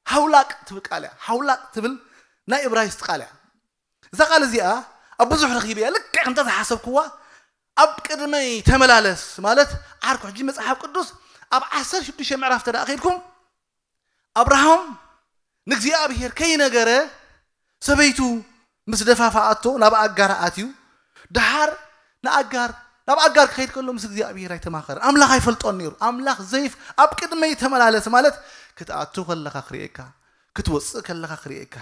ሃውላቅ ትብል ቃል እያ። ሃውላቅ ትብል ናይ እብራይስጥ ቃል እያ። እዛ ቃል እዚኣ ኣብ ብዙሕ ረኺበያ። ልክዕ ከምታ ዝሓሰብክዋ ኣብ ቅድመይ ተመላለስ ማለት ዓርኩ። ሕጂ መጽሓፍ ቅዱስ ኣብ ዓሰርተ ሽዱሽተ ምዕራፍ ተደኣ ከይድኩም ኣብርሃም ንእግዚኣብሔር ከይነገረ ሰበይቱ ምስ ደፋፋኣቶ ናብ ኣጋር ኣትዩ። ደሓር ንኣጋር፣ ናብ ኣጋር ክኸይድ ከሎ ምስ እግዚኣብሔር ኣይተማኸረን። ኣምላኽ ኣይፈልጦን ነይሩ። ኣምላኽ ዘይፍ-፣ ኣብ ቅድመይ ተመላለስ ማለት ክትኣቱ ከለኻ ክርእየካ፣ ክትወጽእ ከለኻ ክርእየካ፣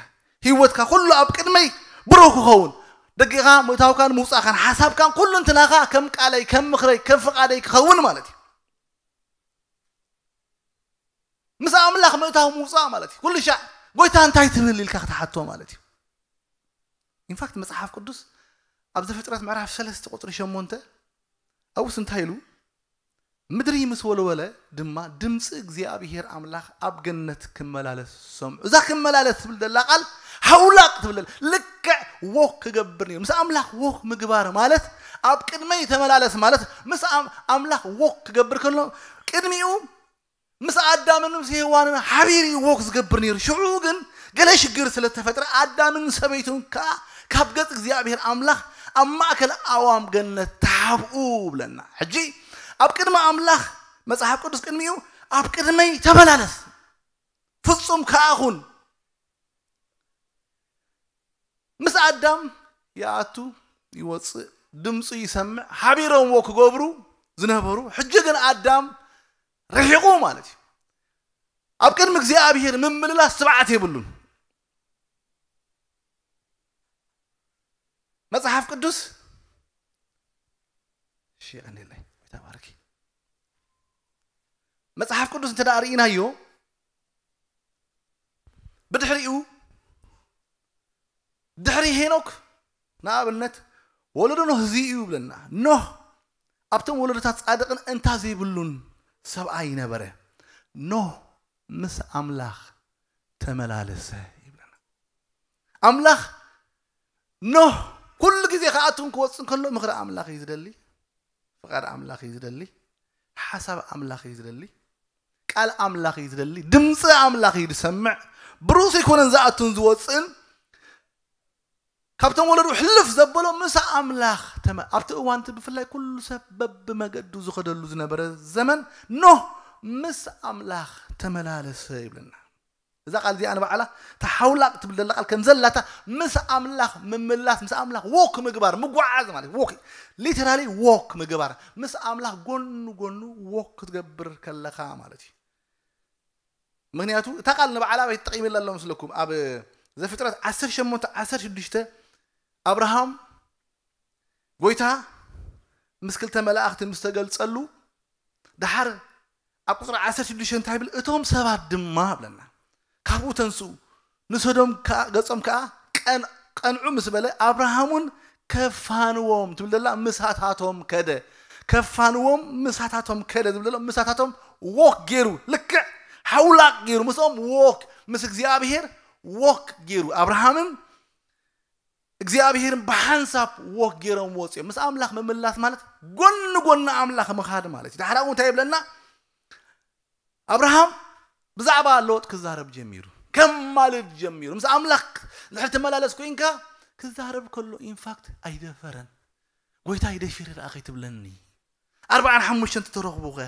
ህይወትካ ኩሉ ኣብ ቅድመይ ብሩህ ክኸውን፣ ደጊኻ ምእታውካን ምውጻእካን፣ ሓሳብካን ኩሉ እንትናኻ ከም ቃለይ፣ ከም ምኽረይ፣ ከም ፍቓደይ ክኸውን ማለት እዩ። ምስ ኣምላኽ ምእታው ምውጻእ ማለት እዩ። ኩሉ ሻዕ "ጎይታ እንታይ ትብል?" ኢልካ ክትሓቶ ማለት እዩ። ኢንፋክት መጽሓፍ ቅዱስ ኣብ ዘፍጥረት ምዕራፍ ሰለስተ ቁጽሪ ሸሞንተ ኣብኡስ እንታይ ኢሉ? "ምድሪ ምስ ወለወለ ድማ ድምጺ እግዚኣብሔር ኣምላኽ ኣብ ገነት ክመላለስ ሰምዑ።" እዛ ክመላለስ ትብል ዘላ ቃል ሃውላቅ ትብል ዘላ፣ ልክዕ ዎክ ክገብር ነይሩ። ምስ ኣምላኽ ዎክ ምግባር ማለት ኣብ ቅድመይ ተመላለስ ማለት ምስ ኣም-፣ ኣምላኽ ዎክ ክገብር ከሎ ቅድሚኡ ምስ ኣዳምን ምስ ሄዋንን ሓቢሩ እዩ ዎክ ዝገብር ነይሩ። ሽዑ ግን ገለ ሽግር ስለ ተፈጥረ ኣዳምን ሰበይቱን ከኣ ካብ ገጽ እግዚኣብሔር ኣምላኽ ኣብ ማእከል ኣእዋም ገነት ተሓብኡ ብለና። ሕጂ ኣብ ቅድሚ ኣምላኽ መጽሓፍ ቅዱስ ቅድሚኡ ኣብ ቅድመይ ተመላለስ ፍጹም ከኣ ኩን። ምስ ኣዳም ይኣቱ ይወፅእ ድምፁ ይሰምዕ ሓቢሮምዎ ክገብሩ ዝነበሩ ሕጂ ግን ኣዳም ርሒቑ ማለት እዩ። ኣብ ቅድሚ እግዚኣብሔር ምምልላስ ስብዓት የብሉን። መጽሓፍ ቅዱስ እሺ፣ የቐንየለይ። ጎይታ ይባርኪ። መጽሓፍ ቅዱስ እንተ ደኣ ርኢናዮ ብድሕሪኡ ድሕሪ ሄኖክ ንኣብነት ወለዶ ኖህ እዚ እዩ ይብለና። ኖህ ኣብቶም ወለዶታት ጻድቕን እንታ ዘይብሉን ሰብኣይ ነበረ። ኖህ ምስ ኣምላኽ ተመላለሰ ይብለና። ኣምላኽ ኖህ ኩሉ ግዜ ክኣቱን ክወፅን ከሎ ምኽሪ ኣምላኽ እዩ ዝደሊ፣ ፍቓድ ኣምላኽ እዩ ዝደሊ፣ ሓሳብ ኣምላኽ እዩ ዝደሊ፣ ቃል ኣምላኽ እዩ ዝደሊ፣ ድምፂ ኣምላኽ እዩ ዝሰምዕ። ብርእሱ ኣይኮነን ዝኣቱን ዝወፅእን። ካብቶም ወለዱ ሕልፍ ዘበሎ ምስ ኣምላኽ ተመ-፣ ኣብቲ እዋንቲ ብፍላይ ኩሉ ሰብ በብመገዱ ዝኸደሉ ዝነበረ ዘመን ኖህ ምስ ኣምላኽ ተመላለሰ ይብለና። እዛ ቃል እዚኣ ንባዕላ ተሓውላቕ ትብል ዘላ ቃል ከም ዘላታ ምስ ኣምላኽ ምምላስ፣ ምስ ኣምላኽ ዎክ ምግባር፣ ምጓዓዝ ማለት ዎክ፣ ሊተራሊ ዎክ ምግባር፣ ምስ ኣምላኽ ጎኑ ጎኑ ዎክ ክትገብር ከለኻ ማለት እዩ። ምክንያቱ እታ ቃል ንባዕላ ኣበይ ተጠቒመላ ኣሎ መስለኩም? ኣብ ዘፍጥረት ዓሰርተ ሸሞንተ ዓሰርተ ሽዱሽተ ኣብርሃም ጎይታ ምስ ክልተ መላእኽቲ ምስ ተገልጸሉ፣ ደሓር ኣብ ቁጽሪ ዓሰርተ ሽዱሽተ እንታይ ይብል? እቶም ሰባት ድማ ብለና ካብኡ ተንስኡ፣ ንሰዶም ከኣ፣ ገጾም ከኣ ቀን-፣ ቀንዑ ምስ በለ ኣብርሃሙን ከፋንዎም ትብል ዘላ ምሳታቶም ከደ። ከፋንዎም ምሳታቶም ከደ ዝብል ዘሎ ምሳታቶም ዎክ ገይሩ፣ ልክዕ ሓውላቕ ገይሩ ምስኦም ዎክ፣ ምስ እግዚኣብሔር ዎክ ገይሩ ኣብርሃምን እግዚኣብሔርን ብሓንሳብ ዎክ ገይሮም ወፅዮም። ምስ ኣምላኽ ምምላስ ማለት ጎኒ ጎኒ ኣምላኽ ምኻድ ማለት እዩ። ዳሕራኡ እንታይ ይብለና? ኣብርሃም ብዛዕባ ሎጥ ክዛረብ ጀሚሩ፣ ከማልድ ጀሚሩ። ምስ ኣምላኽ ድሕር ትመላለስ ኮይንካ ክዛረብ ከሎ ኢንፋክት ኣይደፈረን። ጎይታይ ደፊረ ደኣ ከይትብለኒ፣ ኣርባዓን ሓሙሽተን ተተረኽቡኸ፣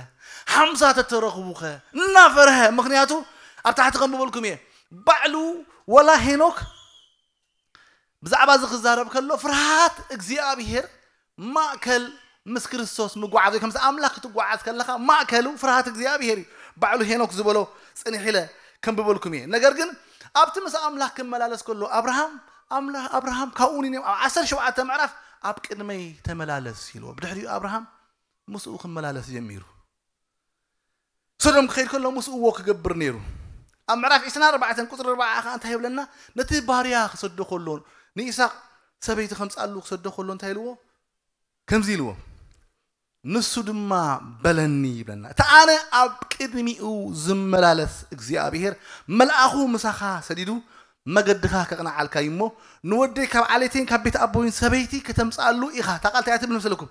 ሓምሳ ተተረኽቡኸ እናፈርሀ። ምክንያቱ ኣብ ታሕቲ ከም ብበልኩም እየ፣ ባዕሉ ወላ ሄኖክ ብዛዕባ እዚ ክዛረብ ከሎ ፍርሃት እግዚኣብሔር ማእከል ምስ ክርስቶስ ምጓዓዝ ወይ ከምዚ ኣምላኽ ክትጓዓዝ ከለኻ ማእከሉ ፍርሃት እግዚኣብሔር እዩ። ባዕሉ ሄኖክ ዝበሎ ጽንሕ ኢለ ከንብበልኩም እየ። ነገር ግን ኣብቲ ምስ ኣምላኽ ክመላለስ ከሎ ኣብርሃም ኣምላኽ ኣብርሃም ካብኡ ንንዮም ኣብ ዓሰርተ ሸውዓተ ምዕራፍ ኣብ ቅድመይ ተመላለስ ኢልዎ። ብድሕሪኡ ኣብርሃም ምስኡ ክመላለስ ጀሚሩ። ሶዶም ክኸይድ ከሎ ምስኡ ዎ ክገብር ነይሩ። ኣብ ምዕራፍ ዕስራን ኣርባዕተን ቁፅሪ ኣርባዓ ከዓ እንታይ ይብለና? ነቲ ባርያ ክሰዶ ከሎ ንኢሳቅ ሰበይቲ ከምፃሉ ክሰዶ ከሎ እንታይ ኢልዎ? ከምዚ ኢልዎ፣ ንሱ ድማ በለኒ ይብለና፣ እቲ ኣነ ኣብ ቅድሚኡ ዝመላለስ እግዚኣብሔር መልኣኹ ምሳኻ ሰዲዱ መገድኻ ከቕንዓልካ እዩ እሞ ንወደይ ካብ ዓሌተይን ካብ ቤት ኣቦይን ሰበይቲ ከተምፅኣሉ ኢኻ። እታ ቃል እንታይ እያ ትብል መሰለኩም?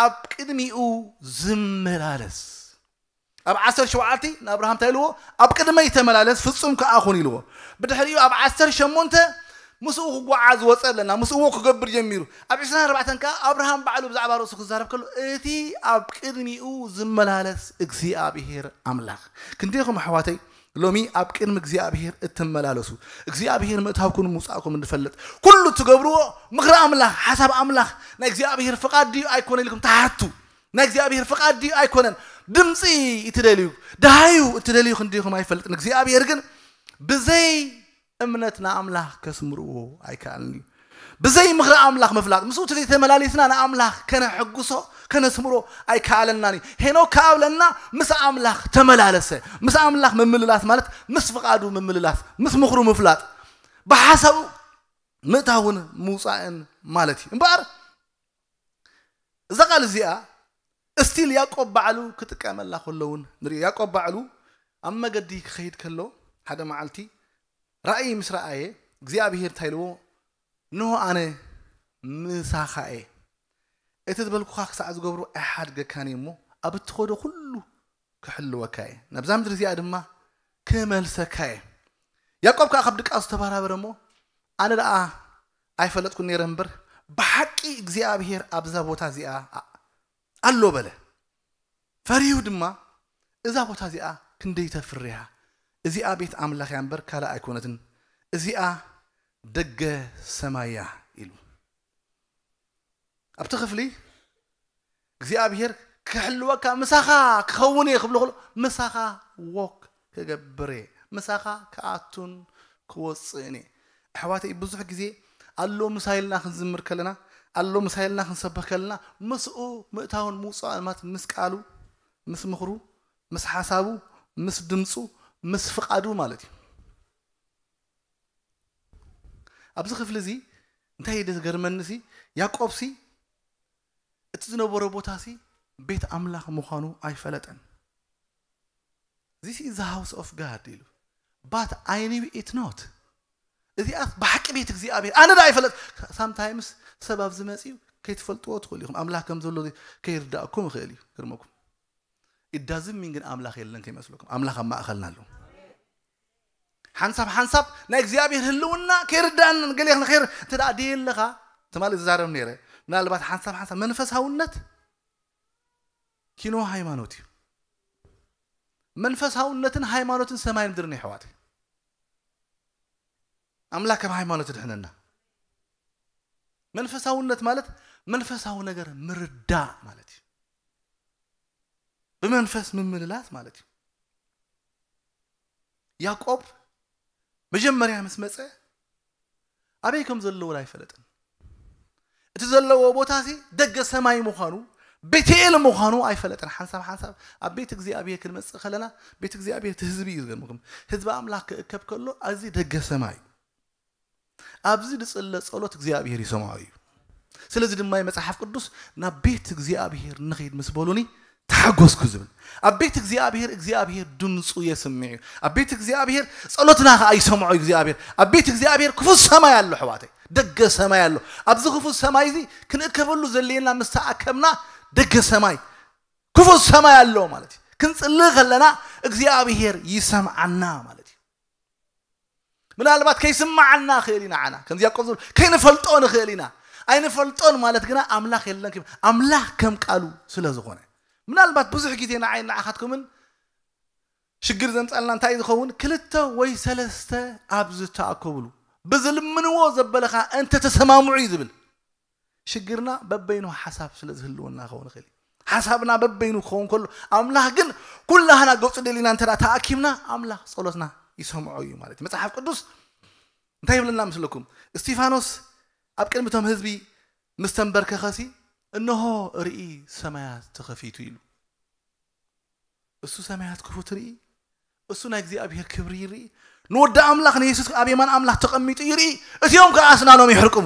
ኣብ ቅድሚኡ ዝመላለስ። ኣብ ዓሰርተ ሸውዓተ ንኣብርሃም እንታይ ኢልዎ? ኣብ ቅድመይ ተመላለስ ፍጹም ከኣ ኩን ኢልዎ። ብድሕሪኡ ኣብ ዓሰርተ ሸሞንተ ምስኡ ክጓዓዝ ወፀ ኣለና፣ ምስኡ ክገብር ጀሚሩ። ኣብ ዕስራን ኣርባዕተን ከኣ ኣብርሃም ባዕሉ ብዛዕባ ርእሱ ክዛረብ ከሎ እቲ ኣብ ቅድሚኡ ዝመላለስ እግዚኣብሔር ኣምላኽ። ክንደይኹም ኣሕዋተይ ሎሚ ኣብ ቅድሚ እግዚኣብሔር እትመላለሱ፣ እግዚኣብሔር ምእታውኩም ምውፃእኩም እንፈልጥ፣ ኩሉ እትገብርዎ ምኽሪ ኣምላኽ፣ ሓሳብ ኣምላኽ፣ ናይ እግዚኣብሔር ፍቓድ ድዩ ኣይኮነ ኢልኩም ትሓቱ። ናይ እግዚኣብሔር ፍቓድ ድዩ ኣይኮነን? ድምፂ እትደልዩ፣ ደሃዩ እትደልዩ ክንዲኹም ኣይፈልጥን። እግዚኣብሔር ግን ብዘይ እምነት ንኣምላኽ ከስምርዎ ኣይከኣልን እዩ። ብዘይ ምኽሪ ኣምላኽ ምፍላጥ፣ ምስኡ ተዘይተመላሊስና ንኣምላኽ ከነሐጉሶ፣ ከነስምሮ ኣይከኣለናን እዩ። ሄኖክ ከኣ ብለና ምስ ኣምላኽ ተመላለሰ። ምስ ኣምላኽ ምምልላስ ማለት ምስ ፍቓዱ ምምልላስ፣ ምስ ምኽሩ ምፍላጥ፣ ብሓሳቡ ምእታውን ምውፃእን ማለት እዩ። እምበኣር እዛ ቃል እዚኣ እስቲል ያዕቆብ ባዕሉ ክጥቀመላ ከሎ እውን ንሪኦ። ያዕቆብ ባዕሉ ኣብ መገዲ ክኸይድ ከሎ ሓደ መዓልቲ ራእይ ምስ ረኣየ እግዚኣብሄር እንታይ ኢልዎ? እንሆ ኣነ ምሳኻ እየ። እቲ ዝበልኩኻ ክሳዕ ዝገብሮ ኣይሓድገካን እየ እሞ ኣብ እትኸዶ ኩሉ ክሕልወካ እየ። ናብዛ ምድሪ እዚኣ ድማ ክመልሰካ እየ። ያዕቆብ ከዓ ካብ ድቃሱ ተባራበረ እሞ፣ ኣነ ደኣ ኣይፈለጥኩን ነይረ እምበር፣ ብሓቂ እግዚኣብሔር ኣብዛ ቦታ እዚኣ ኣሎ በለ። ፈሪሁ ድማ፣ እዛ ቦታ እዚኣ ክንደይ ተፍርያ፣ እዚኣ ቤት ኣምላኽ እያ እምበር ካልእ ኣይኮነትን፣ እዚኣ ደገ ሰማይ እያ ኢሉ። ኣብቲ ክፍሊ እግዚኣብሔር ክሕልወካ፣ ምሳኻ ክኸውን እየ ክብሎ ከሎ፣ ምሳኻ ዎክ ክገብር እየ፣ ምሳኻ ክኣቱን ክወፅእን እየ። ኣሕዋተይ፣ ብዙሕ ግዜ ኣሎ ምሳይ ኢልና ክንዝምር ከለና፣ ኣሎ ምሳይ ኢልና ክንሰብኽ ከለና፣ ምስኡ ምእታውን ምውፃእን ማለት ምስ ቃሉ፣ ምስ ምኽሩ፣ ምስ ሓሳቡ፣ ምስ ድምፁ፣ ምስ ፍቓዱ ማለት እዩ። ኣብዚ ክፍሊ እዚ እንታይ እዩ ዝገርመኒ ሲ፣ ያዕቆብ ሲ እቲ ዝነበሮ ቦታ ሲ ቤት ኣምላኽ ምዃኑ ኣይፈለጠን። This is the house of God ኢሉ፣ but I knew it not። እዚኣ ብሓቂ ቤት እግዚኣብሔር ኣነ ዳ ኣይፈለጥ። ሳምታይምስ ሰብ ኣብዚ መፅዩ ከይትፈልጥዎ ትኽእሉ ኢኹም። ኣምላኽ ከም ዘሎ ከይርዳእኩም ይኽእል እዩ። ግርመኩም ኢዳዝም ሚን ግን ኣምላኽ የለን ከይመስለኩም። ኣምላኽ ኣብ ማእኸልና ኣሎ። ሓንሳብ ሓንሳብ ናይ እግዚኣብሔር ህልውና ከይርዳእን ገሌ ንኸይር እንተ ደኣ ደየለኻ፣ ትማሊ ዝዛረብ ነይረ። ምናልባት ሓንሳብ ሓንሳብ መንፈሳውነት ኪኖ ሃይማኖት እዩ። መንፈሳውነትን ሃይማኖትን ሰማይ ምድርን የሕዋት። ኣምላኽ ከም ሃይማኖት ድሕነና። መንፈሳውነት ማለት መንፈሳዊ ነገር ምርዳእ ማለት እዩ። ብመንፈስ ምምልላስ ማለት እዩ። ያዕቆብ መጀመርያ ምስ መጸ ኣበይ ከም ዘለዎ ኣይፈለጥን። እቲ ዘለዎ ቦታ ሲ ደገ ሰማይ ምዃኑ፣ ቤትኤል ምዃኑ ኣይፈለጥን። ሓንሳብ ሓንሳብ ኣብ ቤት እግዚኣብሔር ክንመጽእ ከለና፣ ቤት እግዚኣብሔር እቲ ህዝቢ እዩ ዝገርመኩም። ህዝቢ ኣምላኽ ክእከብ ከሎ፣ እዚ ደገ ሰማይ እዩ። ኣብዚ ዝጽለ ጸሎት እግዚኣብሔር ይሰምዖ እዩ። ስለዚ ድማ መጽሓፍ ቅዱስ ናብ ቤት እግዚኣብሔር ንኸይድ ምስ በሉኒ ተሓጎስኩ ዝብል። ኣብ ቤት እግዚኣብሔር እግዚኣብሔር ድምፁ የስምዕ እዩ። ኣብ ቤት እግዚኣብሔር ጸሎትና ኸዓ ይሰምዖ እዩ እግዚኣብሔር። ኣብ ቤት እግዚኣብሔር ክፉት ሰማይ ኣሎ ኣሕዋተይ፣ ደገ ሰማይ ኣሎ። ኣብዚ ክፉት ሰማይ እዚ ክንእከበሉ ዘድልየና ምስ ተኣከብና ደገ ሰማይ ክፉት ሰማይ ኣሎ ማለት እዩ። ክንጽሊ ከለና እግዚኣብሔር ይሰምዓና ማለት እዩ። ምናልባት ከይስምዓና ይኽእል ኢና፣ ዓና ከምዚ ያዕቆብ ዝብል ከይንፈልጦ ንኽእል ኢና። ኣይንፈልጦን ማለት ግና ኣምላኽ የለን ክብል፣ ኣምላኽ ከም ቃሉ ስለ ዝኾነ። ምናልባት ብዙሕ ግዜ ንዓይ ንዓኻትኩምን ሽግር ዘምጻልና እንታይ ዝኸውን፣ ክልተ ወይ ሰለስተ ኣብ ዝተኣከብሉ ብዝልምንዎ ዘበለኻ እንተ ተሰማምዑ እዩ ዝብል። ሽግርና በበይኑ ሓሳብ ስለ ዝህልወና ክኸውን ይኽእል እዩ። ሓሳብና በበይኑ ክኸውን ከሎ፣ ኣምላኽ ግን ኩላህና ገጹ ደሊና እንተ ደኣ ተኣኪብና፣ ኣምላኽ ጸሎትና ይሰምዖ እዩ ማለት እዩ። መጽሓፍ ቅዱስ እንታይ ይብለና ምስለኩም? እስቲፋኖስ ኣብ ቅድሚ እቶም ህዝቢ ምስ ተንበርከኸሲ፣ እንሆ ርኢ ሰማያት ተኸፊቱ ኢሉ። እሱ ሰማያት ክፉት ርኢ፣ እሱ ናይ እግዚኣብሔር ክብሪ ይርኢ፣ ንወዲ ኣምላኽ ንየሱስ ኣብ የማን ኣምላኽ ተቐሚጡ ይርኢ፣ እቲኦም ከኣ ኣስናኖም ይሕርቅሙ።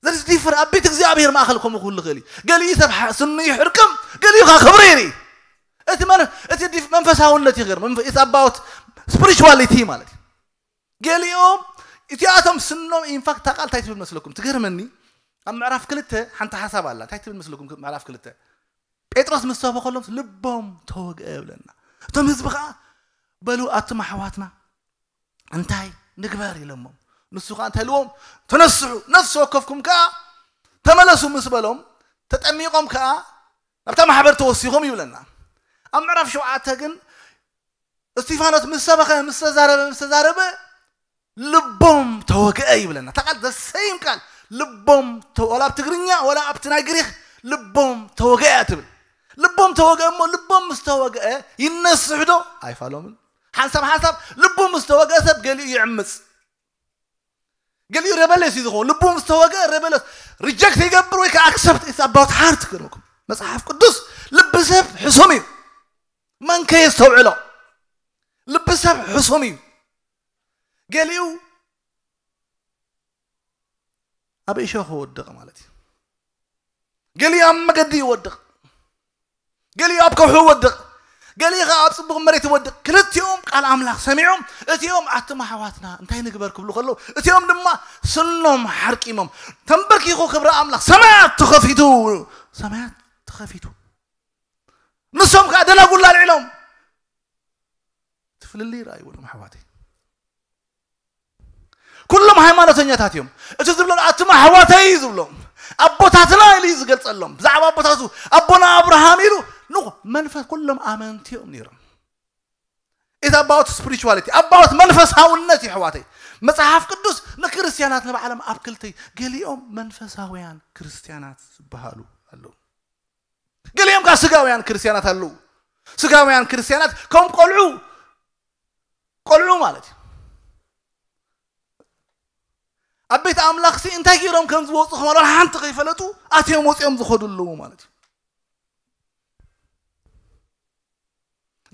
ዘርስ ዲፈር ኣብ ቤት እግዚኣብሔር ማእኸል ከምኡ ክህሉ ይኽእል እዩ። ገሊኡ ሰብ ሓ- ስኑ ይሕርቅም፣ ገሊኡ ከኣ ክብሪ ይርኢ። እቲ መን- እቲ ዲፍ- መንፈሳውነት ይገርም። መንፈ- it's about spirituality ማለት እዩ። ገሊኦም እቲኣቶም ስኖም ኢንፋክት እታ ቃል እንታይ ትብል መስለኩም? ትገርመኒ። ኣብ ምዕራፍ ክልተ ሓንቲ ሓሳብ ኣላ። እንታይ ትብል መስለኩም? ምዕራፍ ክልተ ጴጥሮስ ምስ ሰበኸሎም ልቦም ተወግአ ይብለና። እቶም ህዝቢ ከዓ በሉ ኣቱም ኣሕዋትና እንታይ ንግበር ኢሎሞም። ንሱ ከዓ እንታይ ኢልዎም? ተነስሑ ነፍሲ ወከፍኩም ከዓ ተመለሱ ምስ በሎም ተጠሚቖም ከዓ ናብታ ማሕበር ተወሲኾም ይብለና። ኣብ ምዕራፍ ሸውዓተ ግን እስቲፋኖስ ምስ ሰበኸ ምስ ተዛረበ ምስ ተዛረበ ልቦም ተወግአ ይብለና። እታ ቃል the same ቃል ልቦም ተ- ወላ ኣብ ትግርኛ ወላ ኣብቲ ናይ ግሪክ ልቦም ተወግአ እያ ትብል። ልቦም ተወግአ እሞ ልቦም ምስ ተወግአ ይነስሕ ዶ? ኣይፋሎምን። ሓንሳብ ሓንሳብ ልቡ ምስ ተወግአ ሰብ ገሊኡ ይዕምፅ፣ ገሊኡ ሬበለስ እዩ ዝኸውን። ልቡ ምስ ተወግአ ሬበለስ ሪጀክት ይገብር ወይ ከዓ ኣክሰፕት። It's about heart ክብለኩም። መፅሓፍ ቅዱስ ልቢ ሰብ ሕሱም እዩ፣ መን ከየስተውዕሎ። ልቢ ሰብ ሕሱም እዩ። ገሊኡ ኣብ እሾኽ ይወድቕ ማለት እዩ። ገሊኡ ኣብ መገዲ ይወድቕ፣ ገሊኡ ኣብ ከውሒ ይወድቕ፣ ገሊኡ ከዓ ኣብ ፅቡቕ መሬት ይወድቕ። ክልቲኦም ቃል ኣምላኽ ሰሚዖም እቲኦም ኣቱም ኣሕዋትና እንታይ ንግበር ክብሉ ከለዉ እቲኦም ድማ ስኖም ሓርቂሞም ተንበርኪኹ ክብሪ ኣምላኽ ሰማያት ተኸፊቱ፣ ሰማያት ተኸፊቱ። ንሶም ከዓ ደናጉላ ኣልዒሎም እቲ ፍልልይ ይረኣይዎ ሎም ኣሕዋተይ። ኩሎም ሃይማኖተኛታት እዮም። እቲ ዝብሎ ኣቱም ኣሕዋተይ እዩ ዝብሎም። ኣቦታትና ኢሉ እዩ ዝገልጸሎም። ብዛዕባ ኣቦታቱ ኣቦና ኣብርሃም ኢሉ ንኹ መንፈስ ኩሎም ኣመንቲ እዮም ነይሮም። It's about spirituality, about መንፈሳውነት እዩ ኣሕዋተይ። መጽሓፍ ቅዱስ ንክርስትያናት ንባዕሎም ኣብ ክልተ፣ ገሊኦም መንፈሳውያን ክርስትያናት ዝበሃሉ ኣለዉ። ገሊኦም ካብ ስጋውያን ክርስትያናት ኣለዉ። ስጋውያን ክርስትያናት ከም ቆልዑ፣ ቆልዑ ማለት እዩ። ኣብ ቤት ኣምላኽሲ እንታይ ገይሮም ከም ዝወፁ ከማል ሓንቲ ከይፈለጡ ኣትዮም ወፂኦም ዝኸዱ ኣለዉ ማለት እዩ።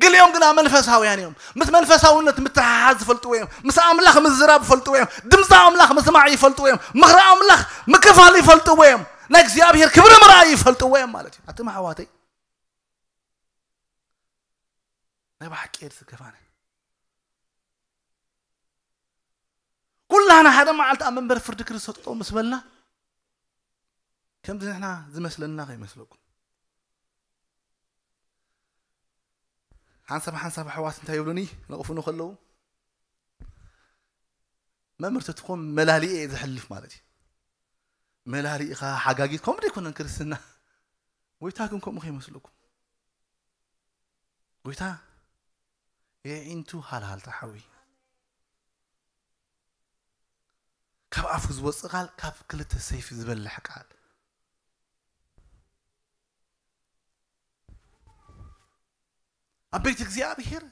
ገሊኦም ግና መንፈሳውያን እዮም። ምስ መንፈሳውነት ምትሓሓዝ ይፈልጥዎ እዮም። ምስ ኣምላኽ ምዝራብ ይፈልጥዎ እዮም። ድምፂ ኣምላኽ ምስማዕ ይፈልጥዎ እዮም። ምኽሪ ኣምላኽ ምክፋል ይፈልጥዎ እዮም። ናይ እግዚኣብሔር ክብሪ ምርኣይ ይፈልጥዎ እዮም ማለት እዩ። ኣቱም ኣሕዋተይ፣ ናይ ብሓቂ እየ ዝስከፍ ኣነ። ኩላህና ሓደ መዓልቲ ኣብ መንበር ፍርዲ ክርስቶስ ጠጠው ምስ በልና፣ ከምዚ ንሕና ዝመስለና ከይመስለኩም። ሓንሳብ ሓንሳብ ኣሕዋት እንታይ ይብሉኒ፣ ነቕፉኒ ከለዉ፣ መምህር ተትኾን መላሊኤ እየ ዝሕልፍ ማለት እዩ። መላሊእኻ ሓጋጊት፣ ከምኡ ደይኮነን ክርስትና። ጎይታ ግን ከምኡ ከይመስለኩም። ጎይታ የዒንቱ ሃልሃልታ ሓዊ። ካብ ኣፉ ዝወፅእ ቃል ካብ ክልተ ሰይፊ ዝበልሕ ቃል። ኣብ ቤት እግዚኣብሔር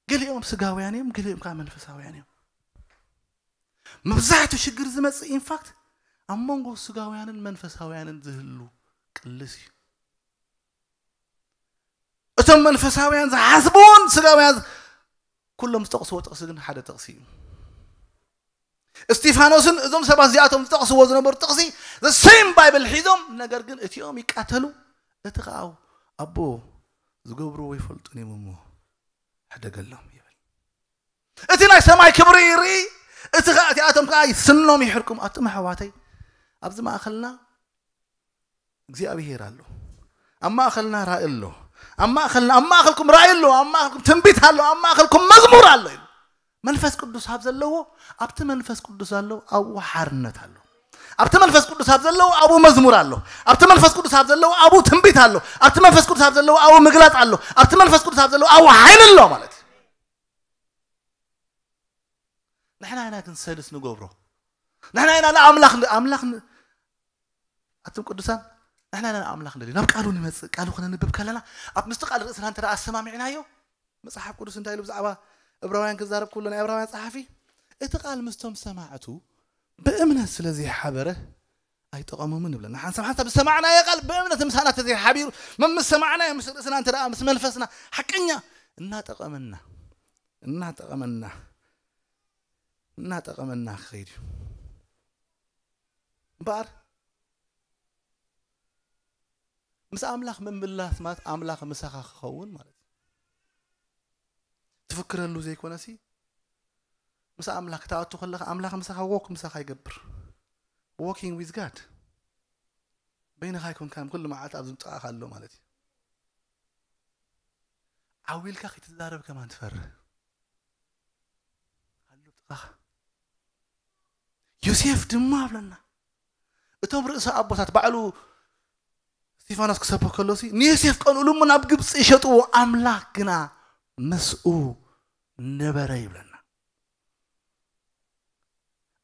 ገሊኦም ስጋውያን እዮም፣ ገሊኦም ከዓ መንፈሳውያን እዮም። መብዛሕትኡ ሽግር ዝመፅእ ኢንፋክት ኣብ መንጎ ስጋውያንን መንፈሳውያንን ዝህሉ ቅልስ እዩ። እቶም መንፈሳውያን ዝሓስብዎን ስጋውያን ኩሎም ዝጠቕስዎ ጥቕሲ ግን ሓደ ጥቕሲ እዩ። እስጢፋኖስን እዞም ሰባት እዚኣቶም ዝጠቕስዎ ዝነበሩ ጥቕሲ the same ባይብል ሒዞም፣ ነገር ግን እቲኦም ይቃተሉ፣ እቲ ኸዓ ኣቦ ዝገብርዎ ይፈልጡን እዮም እሞ ሕደገሎም ይብል። እቲ ናይ ሰማይ ክብሪ ይርኢ፣ እቲ ኸዓ እቲኣቶም ከዓ ስኖም ይሕርቁም። ኣቱም ኣሕዋተይ፣ ኣብዚ ማእኸልና እግዚኣብሔር ኣሎ። ኣብ ማእኸልና ራእይ ኣሎ። ኣብ ማእኸልና፣ ኣብ ማእኸልኩም ራእይ ኣሎ፣ ኣብ ማእኸልኩም ትንቢት ኣሎ፣ ኣብ ማእኸልኩም መዝሙር ኣሎ ኢሉ። መንፈስ ቅዱስ ኣብ ዘለዎ፣ ኣብቲ መንፈስ ቅዱስ ኣሎ ኣብኡ ሓርነት ኣሎ። ኣብቲ መንፈስ ቅዱስ ኣብ ዘለዎ ኣብኡ መዝሙር ኣሎ። ኣብቲ መንፈስ ቅዱስ ኣብ ዘለዎ ኣብኡ ትንቢት ኣሎ። ኣብቲ መንፈስ ቅዱስ ኣብ ዘለዎ ኣብኡ ምግላጽ ኣሎ። ኣብቲ መንፈስ ቅዱስ ኣብ ዘለዎ ኣብኡ ሓይሊ ኣሎ ማለት እዩ። ንሕና ኢና ግን ሰልስ ንገብሮ። ንሕና ኢና ንኣምላኽ ን-፣ ኣምላኽ ን-፣ ኣቱም ቅዱሳን፣ ንሕና ኢና ንኣምላኽ ንደልዮ። ናብ ቃሉ ንመጽእ፣ ቃሉ ክነንብብ ከለና፣ ኣብ ምስቲ ቃል ርእስና እንተ ደኣ ኣሰማሚዕናዮ፣ መጽሓፍ ቅዱስ እንታይ ኢሉ ብዛዕባ እብራውያን ክዛረብ ከሎ፣ ናይ እብራውያን ጸሓፊ፣ እቲ ቃል ምስቶም ሰማዕቱ ብእምነት ስለ ዘይሓበረ ኣይጠቐሞምን ይብለና። ሓንሳብ ሓንሳብ ዝሰማዕናዮ ቃል ብእምነት ምሳና ተዘይሓቢሩ፣ መምስ ሰማዕናዮ ምስ ርእስና እንተ ደኣ ምስ መንፈስና ሓቀኛ እናጠቐመና፣ እናጠቐመና፣ እናጠቐመና ክኸይድ እዩ። እምበኣር ምስ ኣምላኽ ምምላስ ማለት ኣምላኽ ምሳኻ ክኸውን ማለት እዩ። ትፍክረሉ ዘይኮነሲ፣ ምስ ኣምላኽ ክትኣቱ ከለኻ ኣምላኽ ምሳኻ ዎክ ምሳኻ ይገብር። Walking with God። በይንኻ ኣይኮንካን፣ ኩሉ መዓልቲ ኣብ ዝምጥቓኻ ኣሎ ማለት እዩ። ዓው ኢልካ ከይትዛረብ ከማን ትፈርህ። ኣሎ ጥቓኻ። ዮሴፍ ድማ ኣብለና። እቶም ርእሰ ኣቦታት ባዕሉ እስጢፋኖስ ክሰብክ ከሎሲ ንዮሴፍ ቀንኡሉ እሞ ናብ ግብፂ ይሸጥዎ፣ ኣምላኽ ግና ምስኡ ነበረ ይብለና።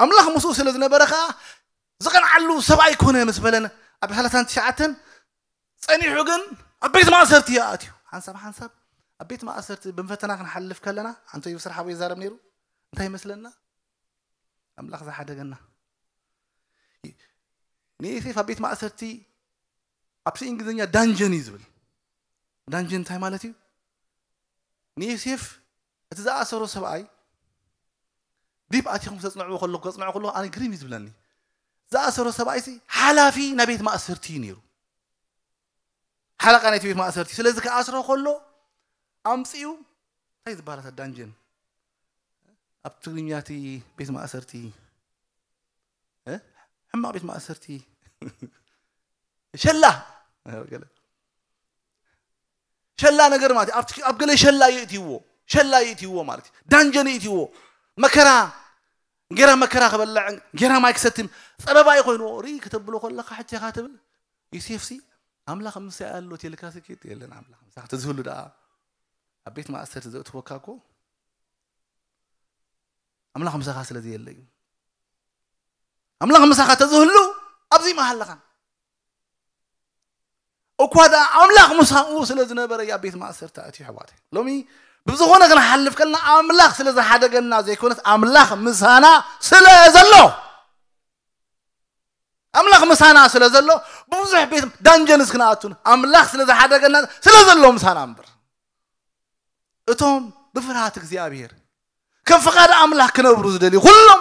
ኣምላኽ ምስኡ ስለ ዝነበረ ኸዓ ዝቐንዓሉ ሰብ ኣይኮነ ምስ በለን ኣብ ሰላሳን ትሽዓተን ጸኒሑ ግን ኣብ ቤት ማእሰርቲ ይኣትዩ። ሓንሳብ ሓንሳብ ኣብ ቤት ማእሰርቲ ብፈተና ክንሓልፍ ከለና፣ ኣንቶኒ ብስራሕ ሓወይ ይዛረብ ነይሩ። እንታይ ይመስለና? ኣምላኽ ዝሓደገና። ንዮሴፍ ኣብ ቤት ማእሰርቲ፣ ኣብቲ እንግሊዝኛ ዳንጀን እዩ ዝብል። ዳንጀን እንታይ ማለት እዩ? ንዮሴፍ እቲ ዝኣሰሮ ሰብኣይ ዲብ ኣቲኹም ክተጽንዕዎ ከለኹ፣ ከጽንዖ ከለኹ ኣነ ግርም እዩ ዝብለኒ። ዝኣሰሮ ሰብኣይሲ ሓላፊ ናይ ቤት ማእሰርቲ እዩ ነይሩ። ሓለቃ ናይቲ ቤት ማእሰርቲ። ስለዚ ክኣስሮ ከሎ ኣምጺኡ እንታይ ዝበሃል እታ ዳንጀን? ኣብ ትግርኛ እቲ ቤት ማእሰርቲ፣ እ? ሕማቕ ቤት ማእሰርቲ። ሸላ። ገለ። ሸላ ነገር ማለት እዩ። ኣብቲ፣ ኣብ ገለ ሸላ የእትይዎ። ሸላ የእትይዎ ማለት እዩ። ዳንጀን የእትይዎ። መከራ እንጌራ መከራ ክበልዕ፣ እንጌራ ማይ ክሰትም ጸበባ እዩ ኮይኑ። ርኢ ከተብሎ ከለኻ ሕጂ ኢኻ ትብል፣ ዮሴፍሲ ኣምላኽ ምሳይ ኣሎ ተልካ ስኬት የለን። ኣምላኽ ምሳኻ ተዝህሉ ደኣ ኣብ ቤት ማእሰርቲ ዘእትወካ እኮ ኣምላኽ ምሳኻ ስለ ዘየለ እዩ። ኣምላኽ ምሳኻ ተዝህሉ ኣብዚ ምሃለኻን። እኳ ደኣ ኣምላኽ ምሳኡ ስለ ዝነበረ እዩ ኣብ ቤት ማእሰርቲ ኣእትዩ። ኣሕዋተይ፣ ሎሚ ብዝኾነ ክንሓልፍ ከለና ኣምላኽ ስለ ዝሓደገና ዘይኮነስ ኣምላኽ ምሳና ስለ ዘሎ፣ ኣምላኽ ምሳና ስለ ዘሎ ብብዙሕ ቤት ዳንጀንስ ክንኣቱን ኣምላኽ ስለ ዝሓደገና ስለ ዘሎ ምሳና እምበር፣ እቶም ብፍርሃት እግዚኣብሔር ከም ፍቓድ ኣምላኽ ክነብሩ ዝደልዩ ኩሎም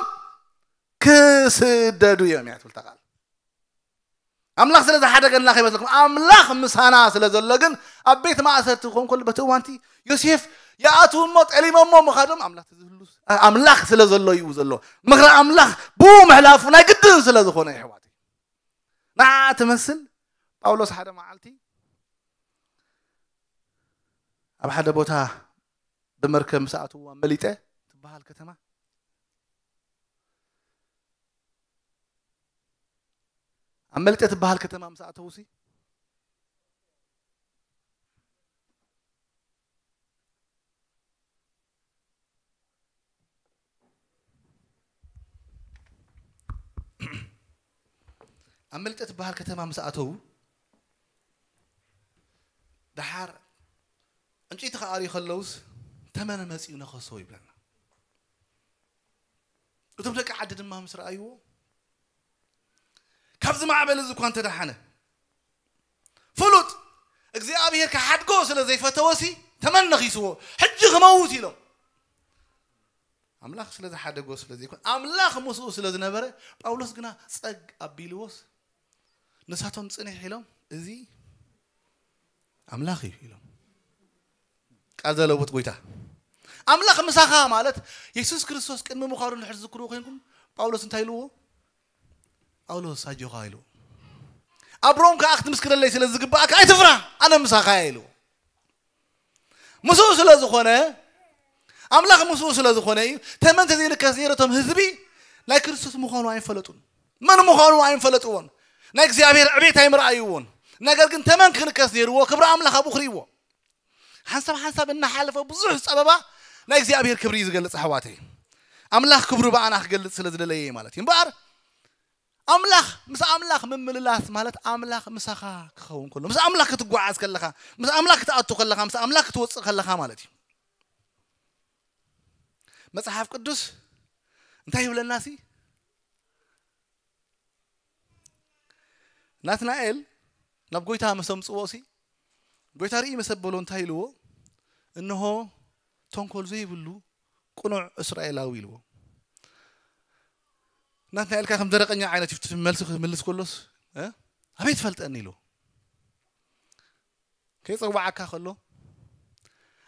ክስደዱ እዮም እያ ትብል እታ ቃል። ኣምላኽ ስለ ዝሓደገና ከይመስለኩም፣ ኣምላኽ ምሳና ስለ ዘሎ ግን ኣብ ቤት ማእሰርቲ ክኾን ከሎ በቲ እዋንቲ ዮሴፍ ይኣትዉ እሞ ጠሊሞሞ ምኻዶም ኣምላኽ ተዝህሉ፣ ኣምላኽ ስለ ዘሎ እዩ ዘሎ። ምኽሪ ኣምላኽ ብኡ ምሕላፉ ናይ ግድን ስለ ዝኾነ፣ የሕዋተይ፣ ንዓ ትመስል። ጳውሎስ ሓደ መዓልቲ ኣብ ሓደ ቦታ ብመርከብ ምስ ኣትውዋ መሊጠ ትበሃል ከተማ፣ ኣብ መሊጠ ትበሃል ከተማ ምስ ኣተውሲ፣ ኣብ መሊጠ ትበሃል ከተማ ምስ ኣተዉ፣ ደሓር ዕንጨይቲ ክኣርዩ ከለውስ ተመን መጺኡ ነኸሶ ይብለና። እቶም ደቂ ዓዲ ድማ ምስ ረኣይዎ፣ ካብዚ ማዕበል እዚ እኳ እንተደሓነ፣ ፍሉጥ እግዚኣብሔር ክሓድጎ ስለ ዘይፈተወሲ ተመን ነኺስዎ፣ ሕጂ ክመውት ኢሎም። ኣምላኽ ስለ ዝሓደጎ ስለ ዘይኮነ፣ ኣምላኽ ምስኡ ስለ ዝነበረ፣ ጳውሎስ ግና ጸግ ኣቢልዎስ፣ ንሳቶም ጽንሕ ኢሎም፣ እዚ ኣምላኽ እዩ ኢሎም። ቃል ዘለውጥ ጎይታ። ኣምላኽ ምሳኻ ማለት የሱስ ክርስቶስ ቅድሚ ምዃኑ እንድሕር ዝዝክርዎ ኮይንኩም፣ ጳውሎስ እንታይ ኢልዎ? ጳውሎስ ኣጆኻ ኢልዎ። ኣብ ሮም ከኣ ክትምስክረለይ ስለ ዝግባኣካ ኣይትፍራ፣ ኣነ ምሳኻ እየ ኢልዎ። ምስኡ ስለ ዝኾነ፣ ኣምላኽ ምስኡ ስለ ዝኾነ እዩ። ተመን ተዘይንከስ ነይሩ፣ እቶም ህዝቢ ናይ ክርስቶስ ምዃኑ ኣይፈለጡን። መን ምዃኑ ኣይፈለጥዎን። ናይ እግዚኣብሔር ዕቤት ኣይምረኣይዎን። ነገር ግን ተመን ክንከስ ነይርዎ፣ ክብሪ ኣምላኽ ኣብኡ ክርእይዎ። ሓንሳብ ሓንሳብ እናሓለፈ ብዙሕ ጸበባ ናይ እግዚኣብሔር ክብሪ እዩ ዝገልጽ፣ ኣሕዋተይ። ኣምላኽ ክብሩ ብኣና ክገልጽ ስለ ዝደለየ እዩ ማለት እዩ። እምበኣር ኣምላኽ፣ ምስ ኣምላኽ ምምልላስ ማለት ኣምላኽ ምሳኻ ክኸውን ከሎ፣ ምስ ኣምላኽ ክትጓዓዝ ከለኻ፣ ምስ ኣምላኽ ክትኣቱ ከለኻ፣ ምስ ኣምላኽ ክትወጽእ ከለኻ ማለት እዩ። መጽሓፍ ቅዱስ እንታይ ይብለና ሲ? ናትናኤል ናብ ጎይታ ምስ ኣምጽዎ ሲ፣ ጎይታ ርኢ ምስ ኣበሎ እንታይ ኢልዎ? እንሆ ተንኮል ዘይብሉ ቅኑዕ እስራኤላዊ ኢልዎ። ናትናኤል ከኣ ከም ደረቀኛ ዓይነት እዩ፣ እቲ መልሲ ክምልስ ከሎስ፣ እ? ኣበይ ትፈልጠኒ ኢልዎ። ከይጸዋዓካ ከሎ፣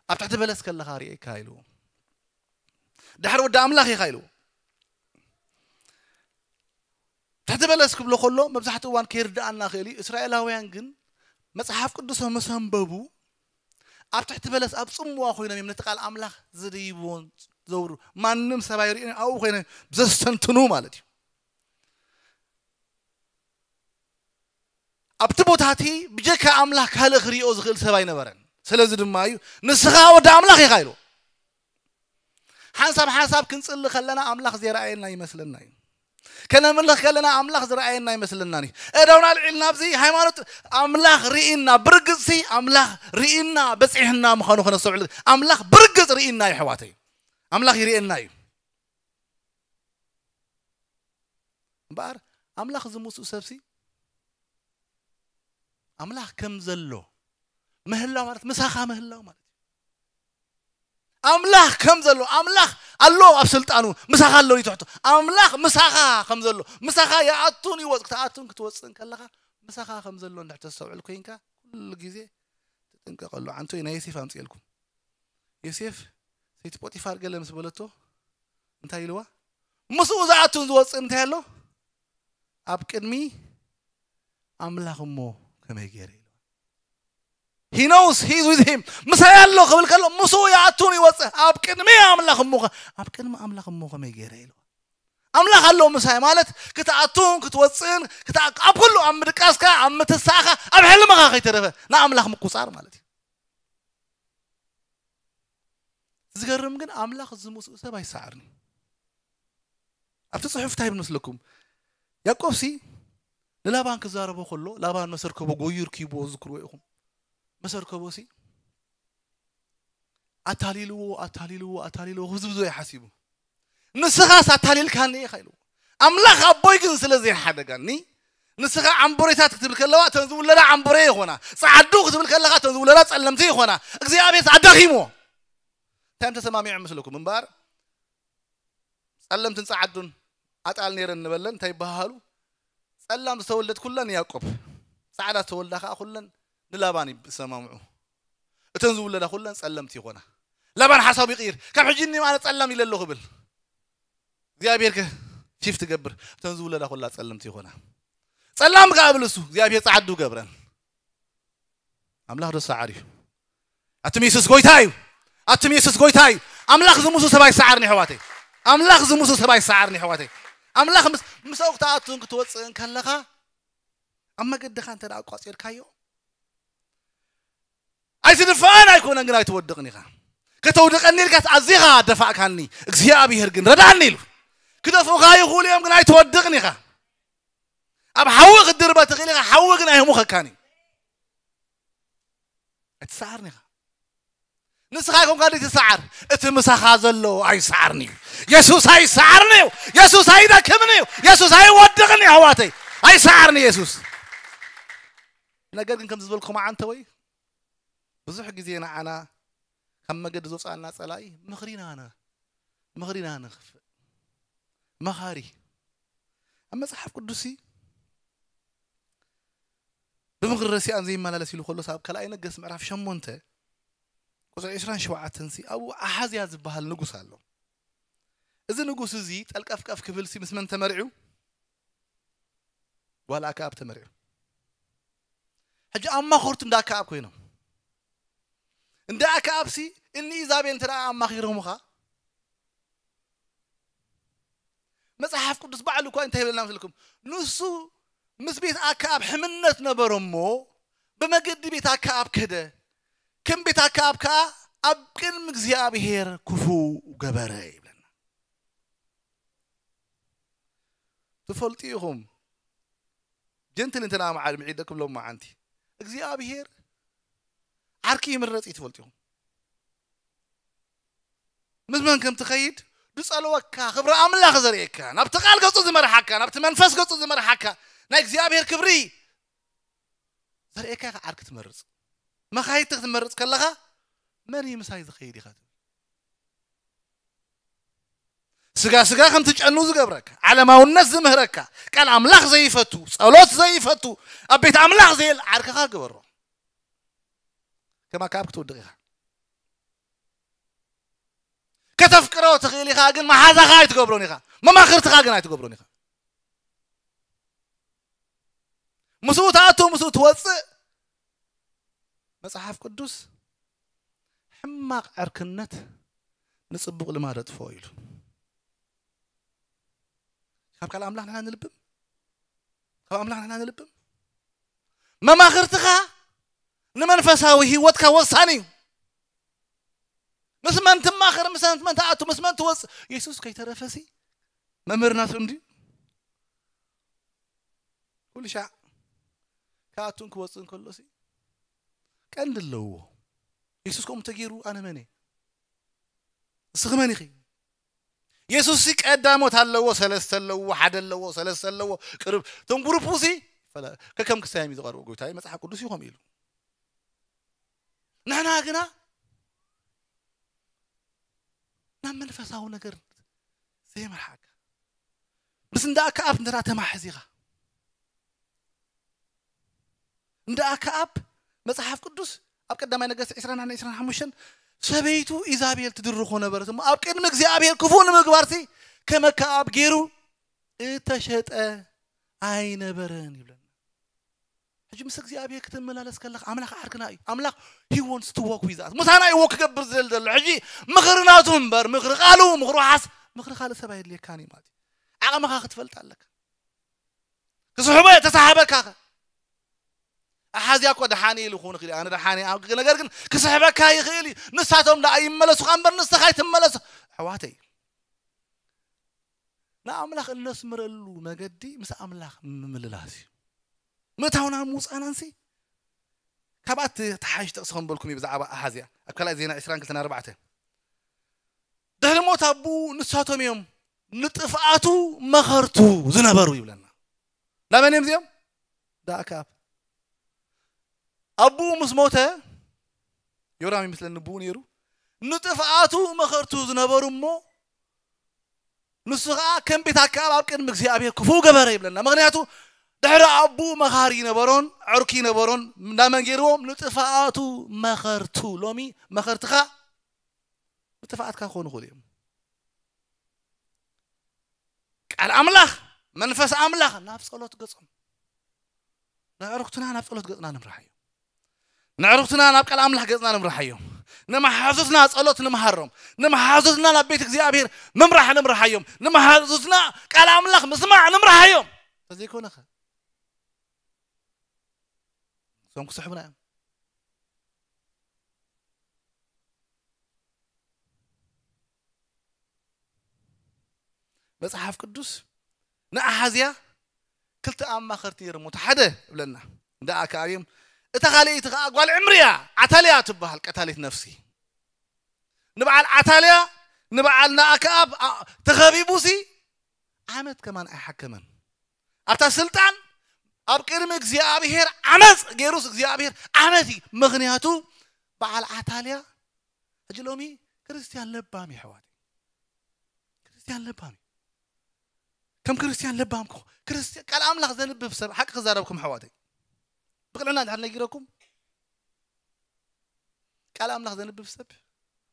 ኣብ ትሕቲ በለስ ከለኻ ርእየካ ኢልዎ። ድሕሪ ወዲ ኣምላኽ ኢኻ ኢልዎ። ትሕቲ በለስ ክብሎ ከሎ መብዛሕትኡ እዋን ከይርድኣና ክእል እዩ። እስራኤላውያን ግን መጽሓፍ ቅዱሶም ምስ ኣንበቡ ኣብ ትሕቲ በለስ ኣብ ጽምዋ ኮይኖም እዮም ነቲ ቃል ኣምላኽ ዝድይብዎን ዘውሩ። ማንም ሰብ ኣይርእዩን ኣብኡ ኮይኖም ዘስተንትኑ ማለት እዩ። ኣብቲ ቦታ እቲ ብጀካ ኣምላኽ ካልእ ክርእዮ ዝኽእል ሰብ ኣይነበረን። ስለዚ ድማ እዩ ንስኻ ወዲ ኣምላኽ ኢኻ ኢሉ። ሓንሳብ ሓንሳብ ክንጽሊ ከለና ኣምላኽ ዘይረኣየና ይመስለና እዩ። ከነምልኽ ከለና ኣምላኽ ዝረኣየና ይመስለና እዩ። እዳውና ኣልዒልና ኣብዚ ሃይማኖት ኣምላኽ ርኢና፣ ብርግጽሲ ኣምላኽ ርኢና በጺሕና ምዃኑ ከነስተውዕል። ኣምላኽ ብርግጽ ርኢና እዩ ኣሕዋተይ። ኣምላኽ ይርእየና እዩ። እምበኣር ኣምላኽ ዝምስኡ ሰብሲ ኣምላኽ ከም ዘሎ ምህላው ማለት ምሳኻ ምህላው ማለት እዩ። ኣምላኽ ከም ዘሎ፣ ኣምላኽ ኣሎ ኣብ ስልጣኑ፣ ምሳኻ ኣሎ እዩ ትሕቶ። ኣምላኽ ምሳኻ ከም ዘሎ፣ ምሳኻ ይኣቱን ይወጽእ፣ ክትኣቱን ክትወጽእን ከለኻ ምሳኻ ከም ዘሎ እንድሕር ተስተውዕል ኮይንካ ኩሉ ግዜ ትጥንቀቐሉ። ዓንቶ ናይ ዮሴፍ ኣምጽኤልኩም። ዮሴፍ ሰይቲ ፖጢፋር ገለ ምስ በለቶ እንታይ ኢልዋ? ምስኡ ዝኣቱን ዝወጽእን እንታይ ኣሎ? ኣብ ቅድሚ ኣምላኽ እሞ ከመይ ገይረ ኢልዋ። He knows, he is with him. ምሳይ ኣሎ ክብል ከሎ ምስኡ ይኣቱን ይወጽእ። ኣብ ቅድሚ ኣምላኽ እሞ ከ-፣ ኣብ ቅድሚ ኣምላኽ እሞ ከመይ ገይረ ኢልዋ። ኣምላኽ ኣሎ ምሳይ ማለት ክትኣቱን ክትወፅእን ኣብ ኩሉ ኣብ ምድቃስካ ኣብ ምትሳእካ ኣብ ሕልምኻ ከይተረፈ ንኣምላኽ ምቁፃር ማለት እዩ። ዝገርም ግን ኣምላኽ ዝምስኡ ሰብ ኣይሰዓርን እዩ። ኣብቲ ፅሑፍ እንታይ ይብል መስለኩም? ያዕቆብሲ ንላባን ክዛረቦ ከሎ ላባን መሰርከቦ ጎዩ ርኪብዎ ዝክርዎ ኢኹም። መሰርከቦ ሲ ኣታሊልዎ ኣታሊልዎ ኣታሊልዎ ህዝቢ ብዙ ይሓሲቡ። ንስኻስ ኣታሊልካኒ ኢኻ ኢልዎ። ኣምላኽ ኣቦይ ግን ስለ ዘይሓደጋኒ ንስኻ ዓምቦሬታት ክትብል ከለዋ እተን ዝውለዳ ዓምቦሬ ይኾና፣ ፃዓዱ ክትብል ከለኻ እተን ዝውለዳ ፀለምቲ ይኾና። እግዚኣብሔር ኣዳኺምዎ። እንታይ እዮም ተሰማሚዖም ምስልኩም እምበኣር? ጸለምትን ጸዓዱን ኣጣል ነይረን ንበለን እንታይ ይበሃሃሉ? ጸላም ዝተወልደት ኩለን ንያዕቆብ፣ ጻዕዳ ዝተወልዳ ከኣ ኩለን ንላባን ይሰማምዑ። እተን ዝውለዳ ኩለን ጸለምቲ ይኾና። ላባን ሓሳቡ ይቕይር። ካብ ሕጂ እኒ ኣነ ጸላም ኢለ ኣለኹ ብል። እግዚኣብሔር ከ ሽፍት ገብር። እተን ዝውለዳ ኩላ ጸለምቲ ይኾና። ጸላም ከኣ ብል እሱ እግዚኣብሔር ጸዓዱ ገብረን። ኣምላኽ ዶ ሰዓር እዩ? ኣትም የሱስ ጎይታ እዩ። ኣትም የሱስ ጎይታ እዩ። ኣምላኽ ዝምሱ ሰብ ኣይሰዓርን እዩ ኣሕዋተይ። ኣምላኽ ዝምሱ ሰብ ኣይሰዓርን እዩ ኣሕዋተይ። ኣምላኽ ምስ ምስ ኣውክታኣቱን ክትወፅእን ከለኻ ኣብ መገድኻ እንተ ደኣ ኣቋፂርካዮ ኣይትድፍኣን ኣይኮነን ግን ኣይትወድቕን ኢኻ። ከተውድቐኒ ኢልካስ ኣዚኻ ደፋእካኒ እግዚኣብሔር ግን ረዳኒ ኢሉ ክደፍኡኻ ይኽእሉ እዮም ግን ኣይትወድቕን ኢኻ። ኣብ ሓዊ ክትድርበ ትኽእል ኢኻ ሓዊ ግን ኣይህሙኸካን እዩ። ኣይትሰዓርን ኢኻ። ንስኻ ይኮንካ ድትሰዓር እቲ ምሳኻ ዘሎ ኣይሰዓርን እዩ። የሱስ ኣይሰዓርን እዩ። የሱስ ኣይደክምን እዩ። የሱስ ኣይወድቕን እዩ ኣሕዋተይ። ኣይሰዓርን እዩ የሱስ። ነገር ግን ከም ዝበልኩም ዓንተ ወይ ብዙሕ ግዜ ንዓና ካብ መገዲ ዘውፅኣና ፀላኢ ምኽሪና ነ ምኽሪና ንኽፍእ መኻሪ ኣብ መፅሓፍ ቅዱስ ብምኽሪ ረሲኣን ዘይመላለስ ኢሉ ከሎስ ኣብ ካልኣይ ነገስ ምዕራፍ ሸሞንተ ቁፅሪ ዕስራን ሸውዓተን ሲ ኣብኡ ኣሓዝያ ዝበሃል ንጉስ ኣሎ። እዚ ንጉስ እዚ ጠልቀፍቀፍ ክብል ሲ ምስ መን ተመሪዑ? ጓል ኣክኣብ ተመሪዑ። ሕጂ ኣማኸርቱ እንዳ ኣክኣብ ኮይኖም እንዳ ኣክኣብ ሲ እኒ ኢዛቤል እንተ ደኣ ኣማኺሮምኻ መጽሓፍ ቅዱስ ባዕሉ እኳ እንታይ ይብለና መስልኩም? ንሱ ምስ ቤት ኣክኣብ ሕምነት ነበሮ እሞ ብመገዲ ቤት ኣክኣብ ከደ። ከም ቤት ኣክኣብ ከኣ ኣብ ቅድሚ እግዚኣብሔር ክፉ ገበረ ይብለና። ትፈልጡ ኢኹም ጀንትል እንተ ንኣምዓድ ምዒደ ክብሎም መዓንቲ እግዚኣብሔር ዓርኪ ይምረጽ እዩ። ትፈልጡ ኢኹም ምስ መን ከም ትኸይድ ዝጸልወካ ክብሪ ኣምላኽ ዘርእየካ ናብቲ ቃል ገጹ ዝመርሓካ ናብቲ መንፈስ ገጹ ዝመርሓካ ናይ እግዚኣብሔር ክብሪ ዘርእየካ ኢኻ ዓርኪ ትመርጽ። መኻይድቲ ክትመርጽ ከለኻ መን እዩ ምሳይ ዝኸይድ ኢኻ ትብል። ስጋ ስጋ ከም ትጨኑ ዝገብረካ ዓለማውነት ዝምህረካ ቃል ኣምላኽ ዘይፈቱ ጸሎት ዘይፈቱ ኣብ ቤት ኣምላኽ ዘየል ዓርክኻ ግበሮ። ከማ ካብ ክትውድቕ ኢኻ። ከተፍቅሮ ትኽእል ኢኻ ግን መሓዛኻ ኣይትገብሮን ኢኻ። መማኽርትኻ ግን ኣይትገብሮን ኢኻ። ምስኡ ትኣቱ ምስኡ ትወፅእ መፅሓፍ ቅዱስ ሕማቕ ዕርክነት ንፅቡቕ ልማድ ኣጥፍኦ ኢሉ። ካብ ካልእ ኣምላኽ ንሕና ንልብም ካብ ኣምላኽ ንሕና ንልብም መማኽርትኻ ንመንፈሳዊ ህይወትካ ወሳኒ እዩ። ምስ መን ትማኽር ምስ መን ትኣቱ ምስ መን ትወፅእ የሱስ ከይተረፈሲ መምህርና ስም ድዩ? ኩሉ ሻዕ ክኣቱን ክወፅእን ከሎሲ ቀንዲ ኣለዎ። የሱስ ከምኡ ተገይሩ ኣነ መን እየ? እስኺ መን ኢኺ? የሱስ ሲ ቀዳሞት ኣለዎ ሰለስተ ኣለዎ ሓደ ኣለዎ ሰለስተ ኣለዎ ቅርብ እቶም ግሩፕ ሲ ከከም ክሳዮም እዩ ዝቐርቡ። ጎይታይ መፅሓፍ ቅዱስ እዩ ከምኡ ኢሉ። ንሕና ግና ናብ መንፈሳዊ ነገር ዘይመርሓካ ምስ እንዳ ኣክኣብ እንተ ተማሕዝ ኢኻ። እንዳ ኣክኣብ መጽሓፍ ቅዱስ ኣብ ቀዳማይ ነገስት ዕስራን ዕስራን ሓሙሽተን ሰበይቱ ኢዛቤል ትድርኾ ነበረት እሞ ኣብ ቅድሚ እግዚኣብሔር ክፉእ ንምግባርሲ ከም ኣክኣብ ገይሩ እተሸጠ ኣይነበረን ይብለና። ሕጂ ምስ እግዚኣብሔር ክትመላለስ ከለኻ ኣምላኽ ዓርክና እዩ። ኣምላኽ he wants to walk with us። ምሳና እዩ ወክ ክገብር ዝደሊ ዘሎ። ሕጂ ምኽሪ ናቱ እምበር ምኽሪ ቃሉ ምኽሪ ውሓስ ምኽሪ ካልእ ሰብ ኣየድልየካን እዩ ማለት እዩ። ዓቕምኻ ክትፈልጥ ኣለካ። ክስሕቦ እየ፣ ተሳሕበካ ኸ? ኣሓዝያ እኮ ደሓን ኢሉ ክኾን ይኽእል እዩ። ኣነ ደሓን እየ፣ ኣብ-፣ ነገር ግን ክስሕበካ ይኽእል እዩ። ንሳቶም ደኣ ይመለሱ እምበር ንስኻ ኣይትመለስ። ኣሕዋተይ፣ ንኣምላኽ እነስምረሉ መገዲ ምስ ኣምላኽ ምምልላስ እዩ። ምእታውናን ምውፃእናንሲ ካብኣ ትሓይሽ ጥቕሲ ከም በልኩም እዩ ብዛዕባ ኣሓዝያ ኣብ ካልኣይ ዜና ዕስራን ክልተን ኣርባዕተ። ድሕሪ ሞት ኣቦኡ ንሳቶም እዮም ንጥፍኣቱ መኸርቱ ዝነበሩ ይብለና። ናመን እዮም እዚኦም? ደኣክኣብ። ኣቦኡ ምስ ሞተ፣ ዮራም ይመስለኒ ኣቦኡ ነይሩ፣ ንጥፍኣቱ መኸርቱ ዝነበሩ እሞ፣ ንሱ ኸዓ ከም ቤት ኣክኣብ ኣብ ቅድሚ እግዚኣብሔር ክፉእ ገበረ ይብለና። ምኽንያቱ ድሕሪ ኣቦኡ መኻሪ ነበሮን ዕርኪ ነበሮን እንዳመን ገይርዎም ንጥፍኣቱ መኸርቱ። ሎሚ መኸርትኻ ንጥፍኣትካ ክኾኑ ይኽእሉ እዮም። ቃል ኣምላኽ፣ መንፈስ ኣምላኽ ናብ ጸሎት ገጾም። ንዕርክትና ናብ ጸሎት ገጽና ንምርሓዮም። ንዕርክትና ናብ ቃል ኣምላኽ ገጽና ንምርሓዮም። ንመሓዙትና ጸሎት ንምሃሮም። ንመሓዙትና ናብ ቤት እግዚኣብሔር ምምራሕ ንምርሓዮም። ንመሓዙትና ቃል ኣምላኽ ምስማዕ ንምርሓዮም። ተዘይኮነኸ እሶም ክስሕቡና እዮም። መጽሓፍ ቅዱስ ንኣሓዝያ ክልተ ኣማኸርቲ ነይሮሞ። እቲ ሓደ እብለና እንዳ ኣክኣብ እዮም። እታ ካልኣይቲ ከኣ ጓል ዕምሪ እያ፣ ዓታልያ ትበሃል፣ ቀታሊት ነፍሲ። ንበዓል ዓታልያ፣ ንበዓል ንኣክኣብ፣ ኣ-፣ ተኸቢቡሲ ዓመት ከማን ኣይሓከመን። ኣብታ ስልጣን ኣብ ቅድሚ እግዚኣብሔር ዓመፅ ገይሩስ እግዚኣብሔር ዓመት እዩ። ምኽንያቱ በዓል ዓታልያ ሕጂ ሎሚ ክርስትያን ለባም እዩ፣ ኣሕዋት። ክርስትያን ለባም እዩ። ከም ክርስትያን ለባም ክኾ-፣ ክርስትያን ቃል ኣምላኽ ዘንብብ ሰብ፣ ሓቂ ክዛረብኩም ኣሕዋተይ፣ ብቕንዕና እንድሕር ነጊረኩም፣ ቃል ኣምላኽ ዘንብብ ሰብ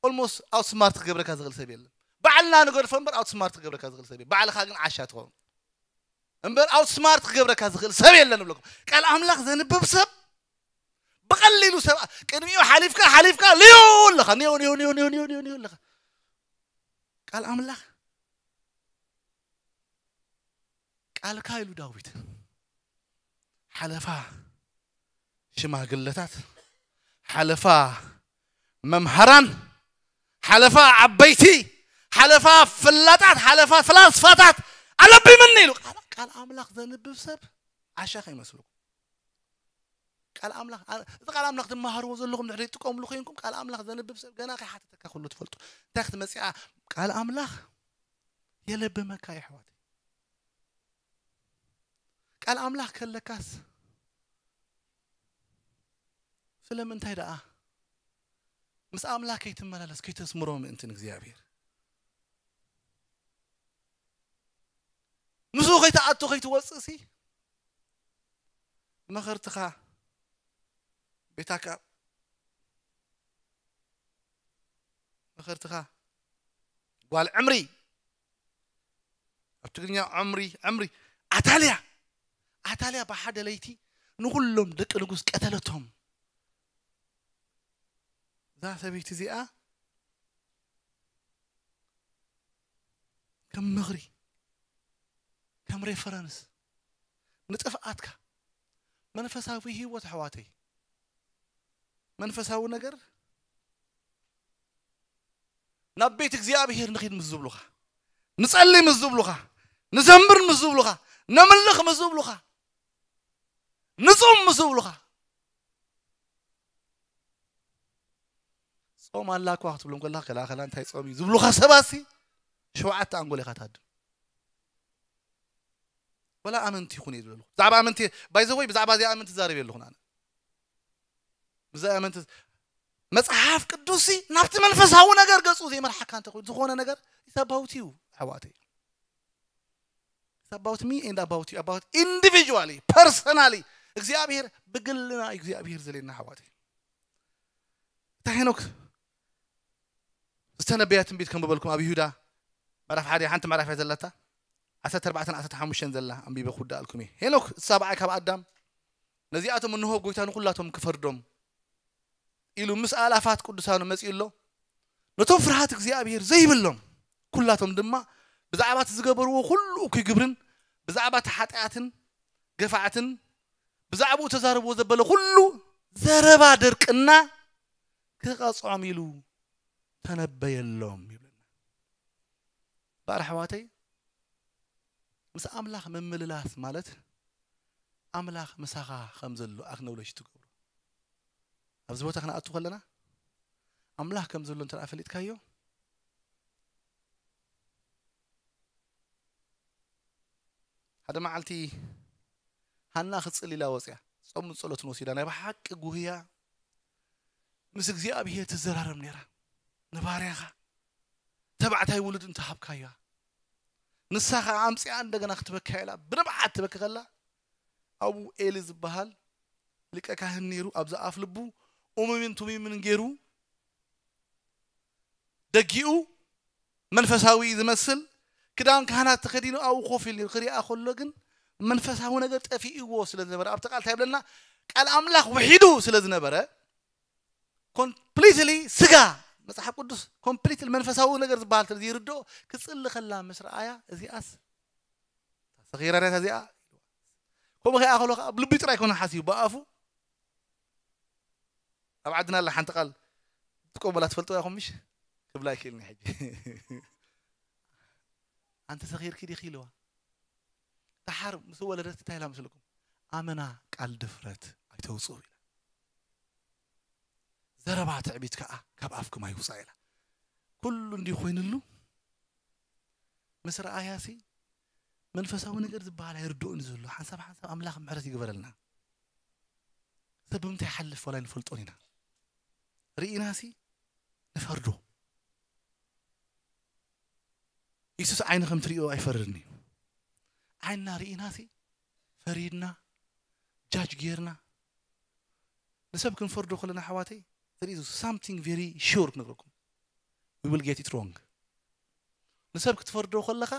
ኦልሞስት ኣውትስማርት ክገብረካ ዝኽእል ሰብ የለን። ባዕልና ንገድፎ እምበር ኣውትስማርት ክገብረካ ዝኽእል ሰብ የለን። ባዕልኻ ግን ዓሻ ትኸውን እምበር ኣውትስማርት ክገብረካ ዝኽእል ሰብ የለን እብለኩም። ቃል ኣምላኽ ዘንብብ ሰብ ብቐሊሉ ሰብ ቅድሚኡ ሓሊፍካ፣ ሓሊፍካ ልዮ ኣለኻ። ንዮ፣ ንዮ፣ ንዮ ኣለኻ። ቃል ኣምላኽ ቃልካ ኢሉ ዳዊት። ሓለፋ ሽማግለታት፣ ሓለፋ መምሃራን፣ ሓለፋ ዓበይቲ፣ ሓለፋ ፍላጣት፣ ሓለፋ ፍላስፋታት ኣለቢምኒ ኢሉ። ቃል፣ ቃል ኣምላኽ ዘንብብ ሰብ ዓሻ ከይመስልኩም። ቃል ኣምላኽ፣ ኣ-፣ እዚ ቃል ኣምላኽ ትመሃርዎ ዘለኹም ድሕሪ ትጥቀምሉ ኮይንኩም፣ ቃል ኣምላኽ ዘንብብ ሰብ ገና ከይሓተተካ ኩሉ ትፈልጡ። እንታይ ክትመጽኣ? ቃል ኣምላኽ የለብመካ የሕዋት። ቃል ኣምላኽ ከለካስ ስለምንታይ ደኣ ምስ ኣምላኽ ከይትመላለስ፣ ከይተስምሮ ምእንቲ ንእግዚኣብሔር? ምስኡ ከይትኣቱ፣ ከይትወፅእሲ መኸርትኻ ቤት ኣክኣብ፣ መኸርትኻ ጓል ዕምሪ፣ ኣብ ትግርኛ ዕምሪ፣ ዕምሪ፣ ኣታልያ፣ ኣታልያ ብሓደ ለይቲ ንኹሎም ደቂ ንጉስ ቀተለቶም። እዛ ሰበይቲ እዚኣ ከም ምኽሪ፣ ከም ሬፈረንስ ንጥፍኣትካ መንፈሳዊ ህይወት ኣሕዋተይ፣ መንፈሳዊ ነገር ናብ ቤት እግዚኣብሔር ንኺድ ምስ ዝብሉኻ፣ ንጸሊ ምስ ዝብሉኻ፣ ንዘምር ምስ ዝብሉኻ፣ ነምልኽ ምስ ዝብሉኻ፣ ንጹም ምስ ዝብሉኻ፣ ጾም ኣላ እኳ ክትብሎም ከለኻ፣ ከላ፣ ከላ እንታይ ጾም እዩ ዝብሉኻ ሰባትሲ፣ ሸውዓተ ኣንጎል ኢኻ ትሃድም። ወላ ኣመንቲ ይኹን እየ ዝብለሉ። ብዛዕባ ኣመንቲ፣ ባይ ዘ ወይ፣ ብዛዕባ እዚኣ ኣመንቲ ዝዛረብ የለኹን ኣነ። ብዛዕባ ኣመንቲ፣ መጽሓፍ ቅዱስሲ ናብቲ መንፈሳዊ ነገር ገጹ ዘይመርሓካ እንተኾይኑ፣ ዝኾነ ነገር is about you፣ ኣሕዋተይ። It's about me and about you, about individually, personally። እግዚኣብሔር ብግልና እዩ እግዚኣብሔር ዘሌና ኣሕዋተይ። እታ ሄኖክ ዝተነበያ ትንቢት ከም በልኩም ኣብ ይሁዳ ምዕራፍ ሓደ ሓንቲ ምዕራፍ እያ ዘለታ። ዓሰርተ ኣርባዕተን ዓሰርተ ሓሙሽተን ዘላ ኣንቢበ ክውድኣልኩም እየ። ሄኖክ ዝሳብዓይ ካብ ኣዳም ነዚኣቶም እንሆ ጎይታ ንኹላቶም ክፈርዶም ኢሉ ምስ ኣላፋት ቅዱሳኑ መጺኡ ኣሎ። ነቶም ፍርሃት እግዚኣብሔር ዘይብሎም ኩላቶም ድማ ብዛዕባ እቲ ዝገበርዎ ኩሉ እኩይ ግብርን ብዛዕባ እቲ ሓጢኣትን ገፋዕትን ብዛዕባኡ ተዛረብዎ ዘበለ ኩሉ ዘረባ ድርቅና ክቐጽዖም ኢሉ ተነበየሎም ይብለና። ባር ኣሕዋተይ፣ ምስ ኣምላኽ ምምልላስ ማለት ኣምላኽ ምሳኻ ከም ዘሎ ኣክነውለጅ ትገብሮ። ኣብዚ ቦታ ክንኣቱ ከለና ኣምላኽ ከም ዘሎ እንተ ፈሊጥካዮ፣ ሓደ መዓልቲ ሃና ክትጽሊ ኢላ ወፅያ ጾምን ጸሎትን ወሲዳ ናይ ብሓቂ ጉህያ ምስ እግዚኣብሔር ትዘራረብ ነይራ። ንባርያኻ ተባዕታይ ውሉድ እንተሃብካያ፣ ንሳ ኸዓ ኣምፅኣ እንደገና ክትበካ ኢላ ብንብዓት ትበኪ ከላ፣ ኣብኡ ኤሊ ዝበሃል ሊቀ ካህን ነይሩ። ኣብዚ ኣፍ ልቡ ኡሙሚን ቱሚምን ገይሩ ደጊኡ መንፈሳዊ ዝመስል ክዳን ካህናት ተኸዲኑ ኣብኡ ኮፍ ኢሉ ነይሩ። ክሪኣ ከሎ ግን መንፈሳዊ ነገር ጠፊእዎ ስለ ዝነበረ፣ ኣብቲ ቃል እንታይ ይብለና? ቃል ኣምላኽ ውሒዱ ስለ ዝነበረ፣ ኮምፕሊትሊ ስጋ፣ መጽሓፍ ቅዱስ ኮምፕሊትሊ መንፈሳዊ ነገር ዝበሃል ስለ ዘይርድኦ፣ ክጽሊ ከላ ምስ ረኣያ፣ እዚኣስ ሰኺራ ሬሳ እዚኣ፣ ከምኡ ከኣ ከሎ ከኣ ኣብ ልቢ ጥራይ ኮነ ሓሲቡ ብኣፉ። ኣብ ዓድና ኣላ ሓንቲ ቃል ትቆመላ ትፈልጥዋ ኢኹም ምሽ? ክብላ ኣይክእልን ሕጂ። ኣንቲ ሰኺርኪ ዲኺ ኢልዋ። ደሓር ምስ ወለደት እንታይ ኢላ መስለኩም? ኣመና ቃል ድፍረት ኣይተውፅኡ ኢላ። ዘረባ ትዕቢት ከኣ ካብ ኣፍኩም ኣይውፃእ ኢላ። ኩሉ እንዲዩ ኮይኑሉ ምስ ረኣያሲ መንፈሳዊ ነገር ዝበሃል ኣይርድኡን ዘሎ። ሓንሳብ ሓንሳብ ኣምላኽ ምሕረት ይግበረልና። ሰብ ብምንታይ ይሓልፍ ዋላ ኣይንፈልጦን ኢና። ርኢናሲ ንፈርዶ። ኢየሱስ ዓይኒ ከም ትሪኦ ኣይፈርድን እዩ። ዓይንና ርኢናሲ ፈሪድና ጃጅ ጌርና ንሰብ ክንፈርዶ ከለና ኣሕዋተይ፣ there is something very sure ክነግረኩም። We will get it wrong። ንሰብ ክትፈርዶ ከለኻ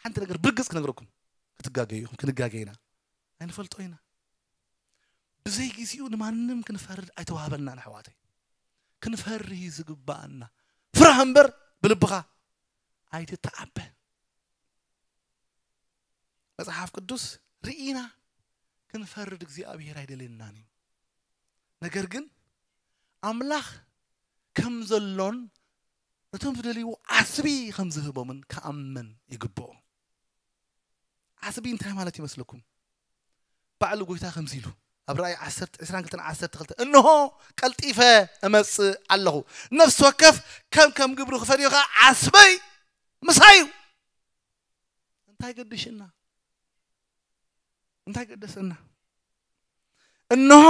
ሓንቲ ነገር ብርግጽ ክነግረኩም፣ ክትጋገዩ ኢኹም፣ ክንጋገ ኢና። ኣይንፈልጦ ኢና። ብዘይ ግዚኡ ንማንም ክንፈርድ ኣይተዋህበናን ኣሕዋተይ። ክንፈርህ እዩ ዝግባኣና። ፍራህ እምበር ብልብኻ ኣይትተዓበ። መጽሓፍ ቅዱስ ርኢና ክንፈርድ እግዚኣብሔር ኣይደልየናን እዩ። ነገር ግን ኣምላኽ ከም ዘሎን ነቶም ዝደልይዎ ዓስቢ ከም ዝህቦምን ክኣምን ይግብኦ። ዓስቢ እንታይ ማለት ይመስለኩም? ባዕሉ ጎይታ ከምዚ ኢሉ ኣብ ራእይ ዓሰርተ፣ ዕስራን ክልተን ዓሰርተ ክልተ፣ "እንሆ ቀልጢፈ እመጽእ ኣለኹ፣ ነፍሲ ወከፍ ከም ከም ግብሩ ክፈድዮ ከኣ ዓስበይ ምሳይ እዩ." እንታይ ገድሽና? እንታይ ገደሰና? እንሆ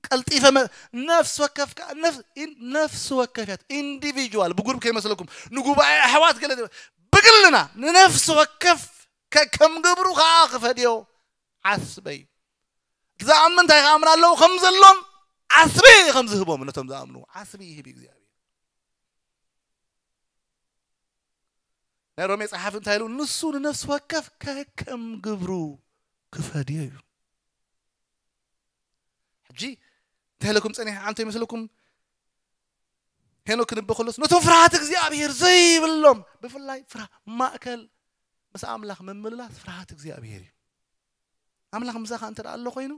ቀልጢፈ መ-፣ ነፍሲ ወከፍ ከኣ ነፍስ-፣ ኢን-፣ ነፍሲ ወከፍ እያ፣ ኢንዲቪጁዋል፣ ብጉሩፕ ከይመስለኩም፣ ንጉባኤ ኣሕዋት ገለ ዘ-፣ ብግልና ንነፍሲ ወከፍ ከ-፣ ከም ግብሩ ከኣ ክፈድዮ ዓስበይ። ዝኣምን እንታይ ክኣምን ኣለዎ? ከም ዘሎን ዓስቢ ከም ዝህቦም ነቶም ዝኣምኑ ዓስቢ ይህብ እግዚኣብሔር። ናይ ሮሜ ጸሓፊ እንታይ ኢሉ? ንሱ ንነፍሲ ወከፍ ከከም ግብሩ ክፈድዮ እዩ። ሕጂ እንታይ ኢለኩም ጸኒሐ? ዓንቶ ይመስለኩም? ሄኖክ ክንበ ከሎስ ነቶም ፍርሃት እግዚኣብሔር ዘይብሎም፣ ብፍላይ ፍርሃ-፣ ማእከል ምስ ኣምላኽ ምምልላስ ፍርሃት እግዚኣብሔር እዩ። ኣምላኽ ምሳኻ እንተ ደኣ ኣሎ ኮይኑ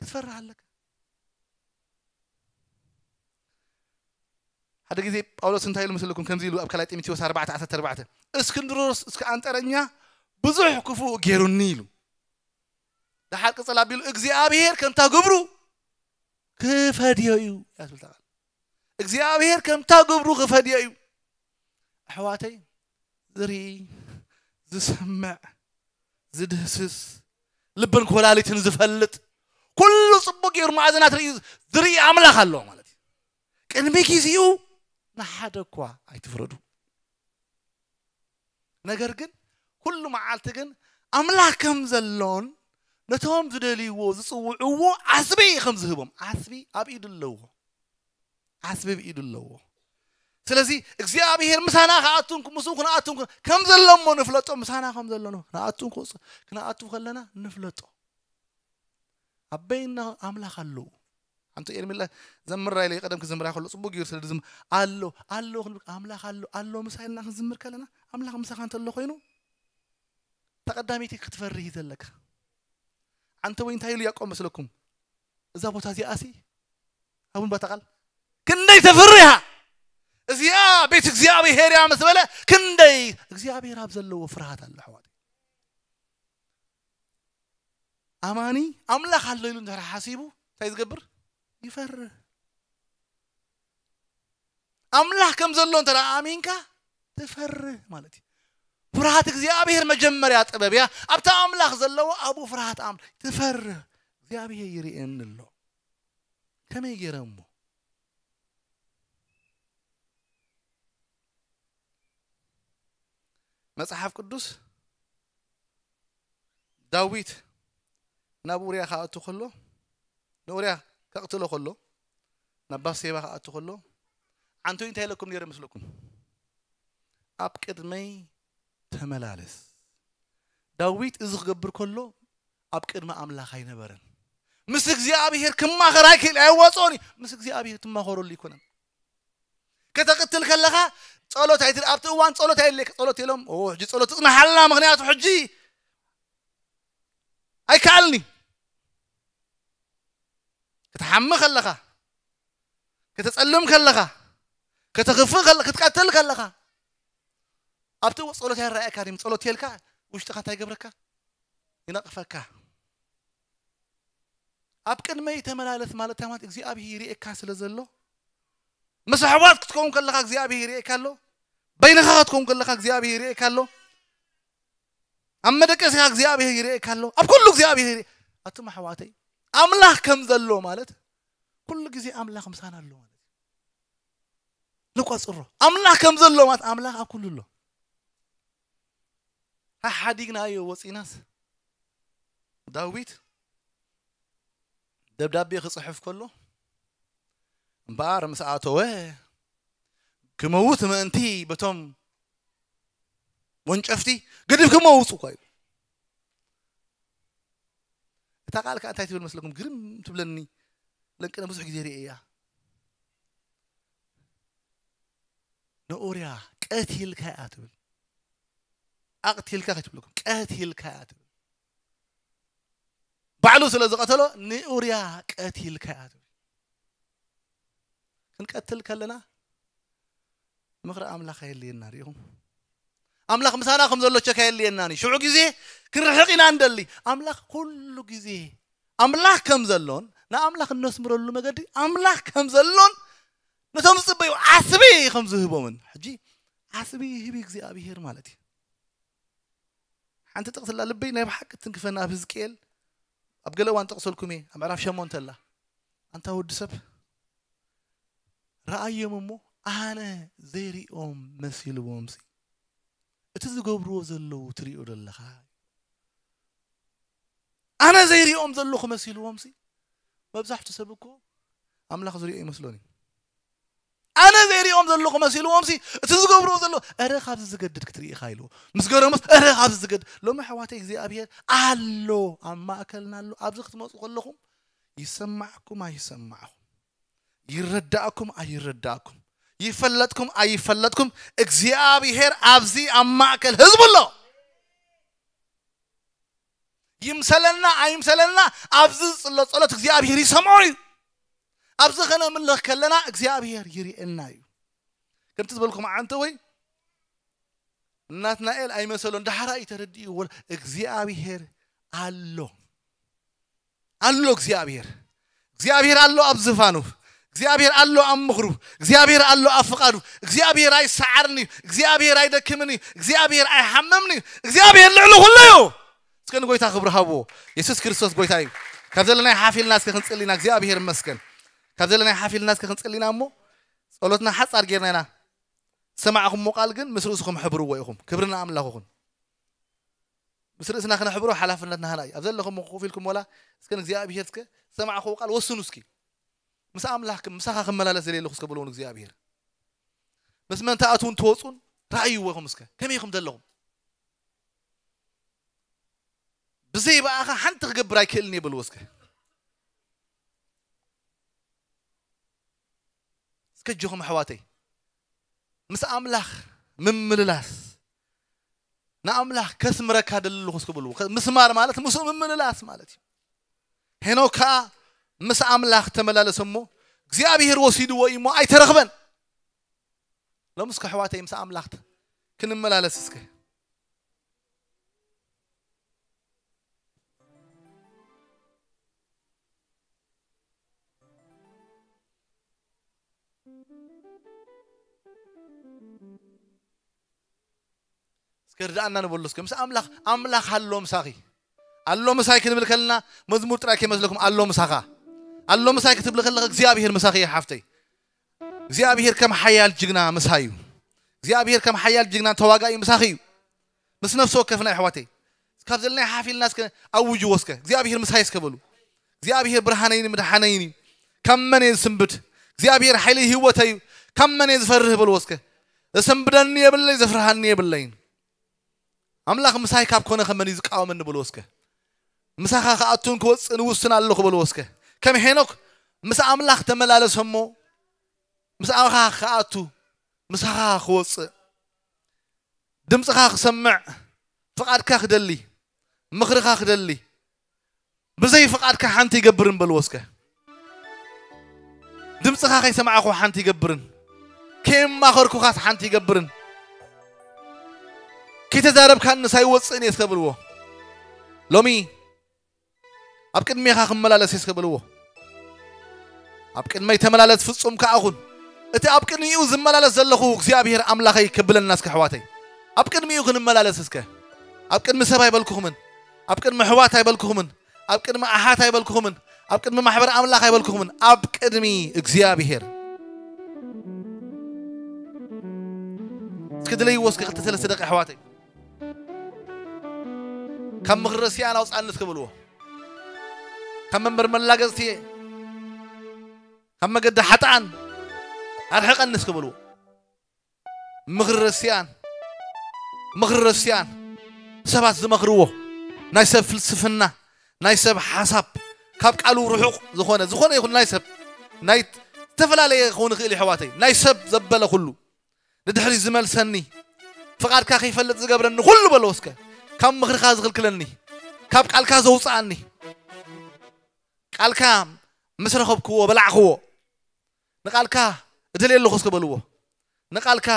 ክትፈርህ ኣለካ። ሓደ ግዜ ጳውሎስ እንታይ ኢሉ መስለኩም? ከምዚ ኢሉ ኣብ ካልኣይ ጢሞቴዎስ ኣርባዕተ ዓሰርተ ኣርባዕተ፣ "እስክንድሮስ እስከ ኣንጠረኛ ብዙሕ ክፉእ ገይሩኒ" ኢሉ። ደሓር ቅጽል ኣቢሉ "እግዚኣብሔር ከምታ ግብሩ ክፈድዮ እዩ" እያ ትብል እታ ቃል። "እግዚኣብሔር ከምታ ግብሩ ክፈድዮ እዩ።" ኣሕዋተይ፣ ዝርኢ፣ ዝሰምዕ፣ ዝድህስስ፣ ልብን ኮላሊትን ዝፈልጥ፣ ኩሉ ጽቡቅ ገይሩ መኣዝናት ርእዩ ዝርኢ ኣምላኽ ኣሎ ማለት እዩ። ቅድሚ ግዜኡ ንሓደ እኳ ኣይትፍረዱ። ነገር ግን ኩሉ መዓልቲ ግን ኣምላኽ ከም ዘሎን ነቶም ዝደልይዎ ዝጽውዕዎ ዓስቢ ከም ዝህቦም፣ ዓስቢ ኣብ ኢዱ ኣለዎ። ዓስቢ ኣብ ኢዱ ኣለዎ። ስለዚ እግዚኣብሔር ምሳና ክኣቱን ምስኡ ክንኣቱን ከም ዘሎ እሞ ንፍለጦ፣ ምሳና ከም ዘሎ ንኣቱን ክወጽእ፣ ክንኣቱ ከለና ንፍለጦ። ኣበይና ኣምላኽ ኣለዉ። ኣንቱ ኤርሚላ ዘምራ ኢለ ቀደም ክዝምራ ከሎ ጽቡቅ ገይሩ ስለ ዝም ኣሎ ኣሎ ክንብል ኣምላኽ ኣሎ ኣሎ ምሳይልና ክንዝምር ከለና ኣምላኽ ምሳኻ እንተሎ ኮይኑ ተቐዳሚቲ ክትፈርህ እዩ ዘለካ። ኣንተ ወይ እንታይ ኢሉ ያዕቆብ መስለኩም? እዛ ቦታ እዚኣሲ ኣቡን ባታ ቃል ክንደይ ተፈርሃ እዚኣ ቤት እግዚኣብሔር እያ ምስ በለ ክንደይ እግዚኣብሔር ኣብ ዘለዎ ፍርሃት ኣሎ ኣሕዋት። ኣማኒ ኣምላኽ ኣሎ ኢሉ እንተ ሓሲቡ እንታይ ዝገብር? ይፈርህ። ኣምላኽ ከም ዘሎ እንተ ኣሚንካ ትፈርህ ማለት እዩ። ፍርሃት እግዚኣብሔር መጀመርያ ጥበብ እያ። ኣብታ ኣምላኽ ዘለዎ ኣብኡ ፍርሃት ኣምላኽ ትፈርህ። እግዚኣብሔር ይርእየኒ ኣሎ። ከመይ ገይረ እሞ? መጽሓፍ ቅዱስ ዳዊት ናብ ኡርያ ክኣቱ ከሎ ንኡርያ ከቕትሎ ከሎ ናብ ባሴባ ክኣቱ ከሎ ዓንቶይ እንታይ ኢለኩም ነይረ መስለኩም? ኣብ ቅድመይ ተመላለስ። ዳዊት እዚ ክገብር ከሎ ኣብ ቅድሚ ኣምላኽ ኣይነበረን። ምስ እግዚኣብሔር ክማኸር ኣይክእል ኣይወፅኦን እዩ። ምስ እግዚኣብሔር ትማኸረሉ ይኮነን። ከተቕትል ከለኻ ጸሎት ኣይትል ኣብቲ እዋን ጸሎት ኣየድልየካ ጸሎት ኢሎም ኦ ሕጂ ጸሎት ትጽናሓልና ምክንያቱ ሕጂ ኣይከኣልኒ። ክትሓሚ ከለኻ፣ ከተጸልም ከለኻ፣ ከተኽፍእ ከለ ክትቀትል ከለኻ ኣብቲ እዋን ጸሎት ኣይረኣየካ ድም ጸሎት የልካ ውሽጥኻ እንታይ ይገብረካ? ይነቕፈካ። ኣብ ቅድመይ ተመላለስ ማለት እንታይ ማለት እግዚኣብሔር ይርእየካ ስለ ዘሎ ምስ ኣሕዋት ክትከውን ከለኻ እግዚኣብሔር ይርእየካ ኣሎ። በይንኻ ክትከውን ከለኻ እግዚኣብሔር ይርእየካ ኣሎ። ኣብ መደቀስካ እግዚኣብሔር ይርእየካ ኣሎ። ኣብ ኩሉ እግዚኣብሔር ይርእ ኣቱም ኣሕዋተይ ኣምላኽ ከም ዘሎ ማለት ኩሉ ግዜ ኣምላኽ ምሳና ኣሎ ማለት እዩ። ንቆጽሮ ኣምላኽ ከም ዘሎ ማለት ኣምላኽ ኣብ ኩሉ ኣሎ። ሓሓዲግናዮ ወፂናስ ዳዊት ደብዳቤ ክፅሕፍ ከሎ እምበኣር ምስ ኣተወ ክመውት ምእንቲ በቶም ወንጨፍቲ ገዲፍኩም ኣውፁ እኳ ኢሉ። እታ ቃል ከዓ እንታይ ትብል መስለኩም? ግርም ትብለኒ። ለንቅነ ብዙሕ ግዜ ርእየ እያ። ንኡርያ ቀቲልካ እያ ትብል። ኣቕቲልካ ከይትብለኩም ቀቲልካ እያ ትብል። ባዕሉ ስለ ዝቐተሎ ንኡርያ ቀቲልካ እያ ትብል። ክንቀትል ከለና ምኽሪ ኣምላኽ ኣየድልየና ርኢኹም። ኣምላኽ ምሳና ከም ዘሎ ቸክ ኣየድልየናን እዩ። ሽዑ ግዜ ክንርሕቕ ኢና እንደሊ። ኣምላኽ ኩሉ ግዜ ኣምላኽ ከም ዘሎን ንኣምላኽ እነስምረሉ መገዲ ኣምላኽ ከም ዘሎን ነቶም ዝጽበዩ ዓስቢ ከም ዝህቦምን። ሕጂ ዓስቢ ይህብ እግዚኣብሄር ማለት እዩ። ሓንቲ ጥቕስላ ልበይ ናይ ብሓቂ ትንክፈና ኣብ ህዝቅኤል ኣብ ገለ እዋን ጠቕሰልኩም እየ ኣብ ምዕራፍ ሸሞንተ ኣላ ኣንታ ወዲ ሰብ ረኣዮም እሞ ኣነ ዘይሪኦም መሲልዎም ሲ እቲ ዝገብርዎ ዘለዉ ትሪኦ ዘለኻ ኣነ ዘይሪኦም ዘለኹ መሲልዎም ሲ መብዛሕቱ ሰብ እኮ ኣምላኽ ዝሪኦ ይመስሎን እዩ ኣነ ዘይሪኦም ዘለኹ መሲልዎም ሲ እቲ ዝገብርዎ ዘሎ እረ ካብዚ ዝገድድ ክትርኢ ኢኻ ኢልዎ ምስ ገረሞስ እረ ካብዚ ዝገድድ ሎሚ ኣሕዋተይ እግዚኣብሔር ኣሎ ኣብ ማእከልና ኣሎ ኣብዚ ክትመፁ ከለኹም ይሰማዕኩም ኣይሰማዕኹም ይረዳእኩም ኣይረዳእኩም ይፈለጥኩም ኣይፈለጥኩም እግዚኣብሔር ኣብዚ ኣብ ማእከል ህዝቡ ኣሎ ይምሰለና ኣይምሰለና ኣብዚ ዝፅሎ ፀሎት እግዚኣብሔር ይሰምዖ እዩ ኣብዚ ከነምልኽ ከለና እግዚኣብሔር ይርእየና እዩ ከምቲ ዝበልኩም ዓንተ ወይ ናትናኤል ኣይመሰሎን ዳሕራ እዩ ተረዲእዎ እግዚኣብሔር ኣሎ ኣሎ እግዚኣብሔር እግዚኣብሔር ኣሎ ኣብ ዝፋኑ እግዚኣብሔር ኣሎ ኣብ ምኽሩ እግዚኣብሔር ኣሎ ኣብ ፍቓዱ እግዚኣብሔር ኣይሰዓርን እዩ እግዚኣብሔር ኣይደክምን እዩ እግዚኣብሔር ኣይሓምምን እዩ እግዚኣብሔር ልዕሊ ኩሉ እዩ እስከ ንጎይታ ክብሪ ሃብዎ የሱስ ክርስቶስ ጎይታ እዩ ካብ ዘለናይ ሓፊልና እስከ ክንፅሊ ኢና እግዚኣብሔር ይመስገን ካብ ዘለናይ ሓፊልና እስከ ክንፅሊ ኢና እሞ ጸሎትና ሓፃር ጌርና ኢና ዝሰማዕኹምዎ ቃል ግን ምስ ርእስኹም ሕብርዎ ኢኹም ክብሪ ንኣምላኽ ይኹን ምስ ርእስና ክነሕብሮ ሓላፍነት ናህና እዩ ኣብ ዘለኹም ኮፍ ኢልኩም ወላ እስከ እግዚኣብሔር እስከ ዝሰማዕኹዎ ቃል ወስኑ እስኪ ምስ ኣምላኽ ምሳኻ ክመላለስ ዘለ ኣለኹ እስከ በልዎ እግዚኣብሔር ምስ መን ትኣትውን ትወፁን ረኣይዎ ኢኹም እስከ ከመይ ኢኹም ዘለኹም ብዘይ ብኣኻ ሓንቲ ክገብር ኣይክእልን እየ በልዎ እስከ ደጅኹም ኣሕዋተይ፣ ምስ ኣምላኽ ምምልላስ፣ ንኣምላኽ ከስምረካ ደሊ ኣለኹ እስከ በልዎ። ከ-፣ ምስማር ማለት ምስኡ ምምልላስ ማለት እዩ። ሄኖክ ከኣ ምስ ኣምላኽ ተመላለሰ እሞ እግዚኣብሔር ወሲድዎ እዩ እሞ ኣይተረኽበን። ሎሚ እስከ ኣሕዋተይ ምስ ኣምላኽ ተ-፣ ክንመላለስ እስከ። እስከ ርድኣና ንበሎ እስከ። ምስ ኣምላኽ፣ ኣምላኽ ኣሎ ምሳኺ። ኣሎ ምሳይ ክንብል ከለና መዝሙር ጥራይ ከይመስለኩም፣ ኣሎ ምሳኻ። ኣሎ ምሳይ ክትብሊ ከለኻ እግዚኣብሔር ምሳኺ እዩ ሓፍተይ። እግዚኣብሔር ከም ሓያል ጅግና ምሳይ እዩ። እግዚኣብሔር ከም ሓያል ጅግና ተዋጋኢ ምሳኺ እዩ። ምስ ነፍሲ ወከፍና ኣሕዋተይ፣ ካብ ዘለናይ ሓፍ ኢልና እስከ ኣውጅዎ እስከ። እግዚኣብሔር ምሳይ እስከ በሉ። እግዚኣብሔር ብርሃነይን ምድሓነይን እዩ። ካብ መን እየ ዝስንብድ? እግዚኣብሔር ሓይሊ ህይወተይ እዩ። ካብ መን እየ ዝፈርህ በልዎ እስከ። ዘሰንብደኒ የብለይ፣ ዘፍርሃኒ የብለይን። ኣምላኽ ምሳይ ካብ ኮነ ከመን እዩ ዝቃወመኒ በልዎ እስከ። ምሳኻ ክኣቱን ክወፅእን እውስን ኣለኹ በልዎ እስከ። ከም ሄኖክ ምስ ኣምላኽ ተመላለሰ እሞ ምሳኻ ክኣቱ፣ ምሳኻ ክወፅእ፣ ድምፅኻ ክሰምዕ፣ ፍቓድካ ክደሊ፣ ምኽርኻ ክደሊ፣ ብዘይ ፍቓድካ ሓንቲ ይገብርን በልዎ እስከ። ድምፅኻ ከይሰማዕኹ ሓንቲ ይገብርን፣ ከየማኸርኩኻስ ሓንቲ ይገብርን፣ ከይተዛረብካንስ ኣይወፅእን እየ እስከ በልዎ። ሎሚ ኣብ ቅድሜኻ ክመላለስ እየ እስከ በልዎ። ኣብ ቅድመይ ተመላለስ ፍጹም ከኣ ኩን። እቲ ኣብ ቅድሚኡ ዝመላለስ ዘለኹ እግዚኣብሔር ኣምላኸይ ከብለና እስከ ኣሕዋተይ። ኣብ ቅድሚኡ ክንመላለስ እስከ። ኣብ ቅድሚ ሰብ ኣይበልኩኹምን። ኣብ ቅድሚ ኣሕዋት ኣይበልኩኹምን። ኣብ ቅድሚ ኣሓት ኣይበልኩኹምን። ኣብ ቅድሚ ማሕበር ኣምላኽ ኣይበልኩኹምን። ኣብ ቅድሚ እግዚኣብሔር። እስኪ ድለይዎ እስከ ክልተ ሰለስተ ደቂቕ ኣሕዋተይ። ካብ ምኽሪ ረሲኣን ኣውፅኣኒ እስከ በልዎ። ካብ መንበር መላገፅቲ፣ ካብ መገዲ ሓጥኣን ኣርሕቐኒ እስከ በልዎ። ምኽሪ ረሲኣን፣ ምኽሪ ረሲኣን፣ ሰባት ዝመኽርዎ፣ ናይ ሰብ ፍልስፍና፣ ናይ ሰብ ሓሳብ፣ ካብ ቃሉ ርሑቕ ዝኾነ፣ ዝኾነ ይኹን ናይ ሰብ፣ ናይ ዝተፈላለየ ክኸውን ይኽእል እዩ ኣሕዋተይ፣ ናይ ሰብ ዘበለ ኩሉ፣ ንድሕሪት ዝመልሰኒ፣ ፍቓድካ ከይፈልጥ ዝገብረኒ ኩሉ በሎ እስከ። ካብ ምኽርኻ ዝኽልክለኒ፣ ካብ ቃልካ ዘውፅኣኒ፣ ቃልካ ምስ ረኸብክዎ በላዕክዎ። ንቃልካ እደልየ ኣለኹ እስከ በልዎ። ንቃልካ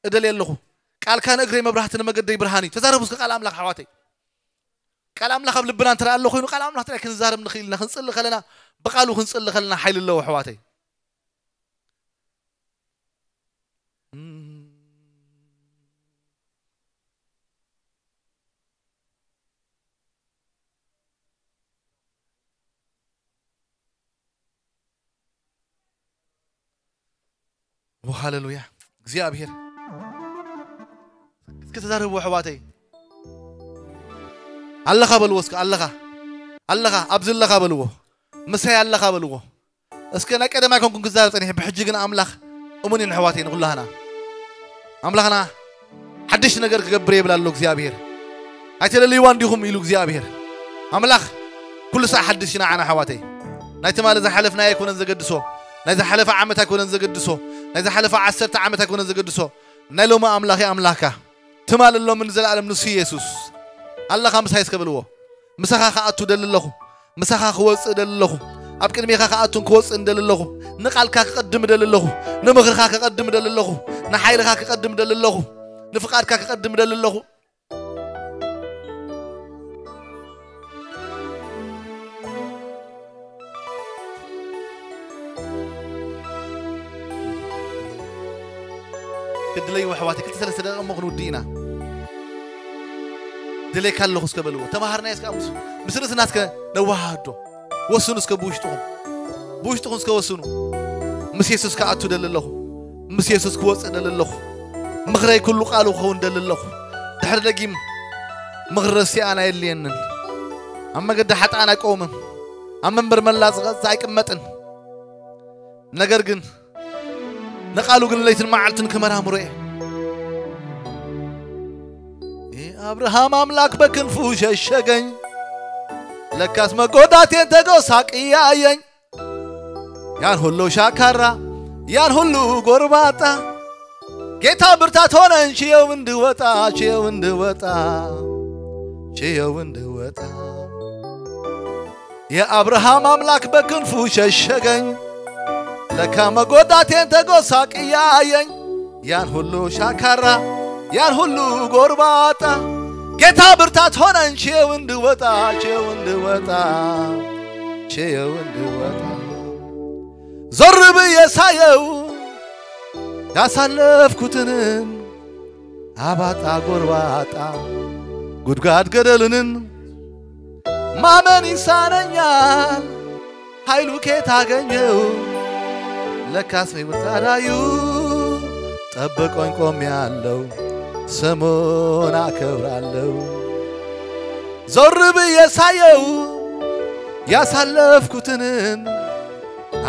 እደልየ ኣለኹ። ቃልካ ንእግረይ መብራህቲ ንመገደይ ብርሃን እዩ። ተዛረቡ እስከ ቃል ኣምላኽ ኣሕዋተይ። ቃል ኣምላኽ ኣብ ልብና እንተ ኣሎ ኮይኑ ቃል ኣምላኽ ጥራይ ክንዛረብ ንኽእል ኢና። ክንጽሊ ከለና ብቃሉ ክንጽሊ ከለና ሓይሊ ኣለዎ ኣሕዋተይ። ሃሌሉያ። እግዚኣብሔር እስኪ ተዛረብዎ ኣሕዋተይ። ኣለኻ በልዎ እስኪ። ኣለኻ፣ ኣለኻ፣ ኣብዚ ኣለኻ በልዎ። ምሳይ ኣለኻ በልዎ። እስከ ናይ ቀደም ኣይኮንኩን ክዛረብ ጸኒሐ፣ ብሕጂ ግን ኣምላኽ እሙን እዩ ንኣሕዋተይ ንኹላህና። ኣምላኽና ሓድሽ ነገር ክገብር ይብል ኣሎ እግዚኣብሔር። ኣይተደልይዋ እንዲኹም ኢሉ እግዚኣብሔር። ኣምላኽ ኩሉ ሳዕ ሓድሽ እዩ ንዓና ኣሕዋተይ። ናይ ትማሊ ዝሓለፍናዮ ኣይኮነን ዘገድሶ። ናይ ዝሓለፈ ዓመት ኣይኮነን ዘገድሶ። ናይ ዝሓለፈ ዓሰርተ ዓመት ኣይኮነን ዘገድሶ። ናይ ሎሚ ኣምላኽ እዩ ኣምላኽካ። ትማሊ ሎምን ንዘለኣለም ንሱ ኢየሱስ። ኣለኻ ምሳይ እስከ በልዎ። ምሳኻ ክኣቱ ደሊ ኣለኹ። ምሳኻ ክወፅእ ደሊ ኣለኹ። ኣብ ቅድሜኻ ክኣቱን ክወፅእን ደሊ ኣለኹ። ንቓልካ ክቐድም ደሊ ኣለኹ። ንምኽርኻ ክቐድም ደሊ ኣለኹ። ንሓይልኻ ክቐድም ደሊ ኣለኹ። ንፍቓድካ ክቐድም ደሊ ኣለኹ። ክድለይዎ ኣሕዋተይ፣ ክልተ ሰለስተ ደቂቕ እሞ ክንውድእ ኢና። ደልየካ ኣለኹ እስከ በልዎ። ተማሃርናዮ እስከ ምስ፣ ምስ ርእስና እስከ ነወሃህዶ። ወስኑ እስከ ብውሽጥኹም። ብውሽጥኹም እስከ ወስኑ። ምስ የሱስ ክኣቱ ደሊ ኣለኹ። ምስ የሱስ ክወፅእ ደሊ ኣለኹ። ምኽረይ ኩሉ ቃሉ ክኸውን ደሊ ኣለኹ። ድሕሪ ደጊም ምኽሪ ረሲኣን ኣየድልየንን። ኣብ መገዲ ሓጥኣን ኣይቆምን። ኣብ መንበር መላገፅቲ ኣይቅመጥን። ነገር ግን ንቃሉ ግን ለይትን መዓልትን ክመራምሮ እየ። የኣብርሃም ኣምላክ በክንፉ ሸሸገኝ፣ ለካስ መጎዳቴን ተጎሳቅያየኝ። ያን ሁሉ ሻካራ ያን ሁሉ ጎርባጣ ጌታ ብርታት ሆነኝ። ችየው እንድወጣ፣ ችየው እንድወጣ፣ ችየው እንድወጣ። የአብርሃም አምላክ በክንፉ ሸሸገኝ። ለካ መጎዳቴን ተጎሳቅያየኝ። ያን ሁሉ ሻካራ፣ ያን ሁሉ ጎርባጣ ጌታ ብርታት ሆነኝ። ችየው እንድወጣ፣ ችየው እንድወጣ፣ ችየው እንድወጣ። ዞር ብዬ ሳየው ያሳለፍኩትንን አባጣ ጎርባጣ ጉድጓድ ገደሉንን ማመን ይሳነኛል። ኃይሉ ኬት አገኘው? ለካስ ሕይወት አዳዩ ጠብቆኝ ቆሜያለሁ፣ ስሙን አከብራለሁ። ዞር ብዬ ሳየው ያሳለፍኩትንን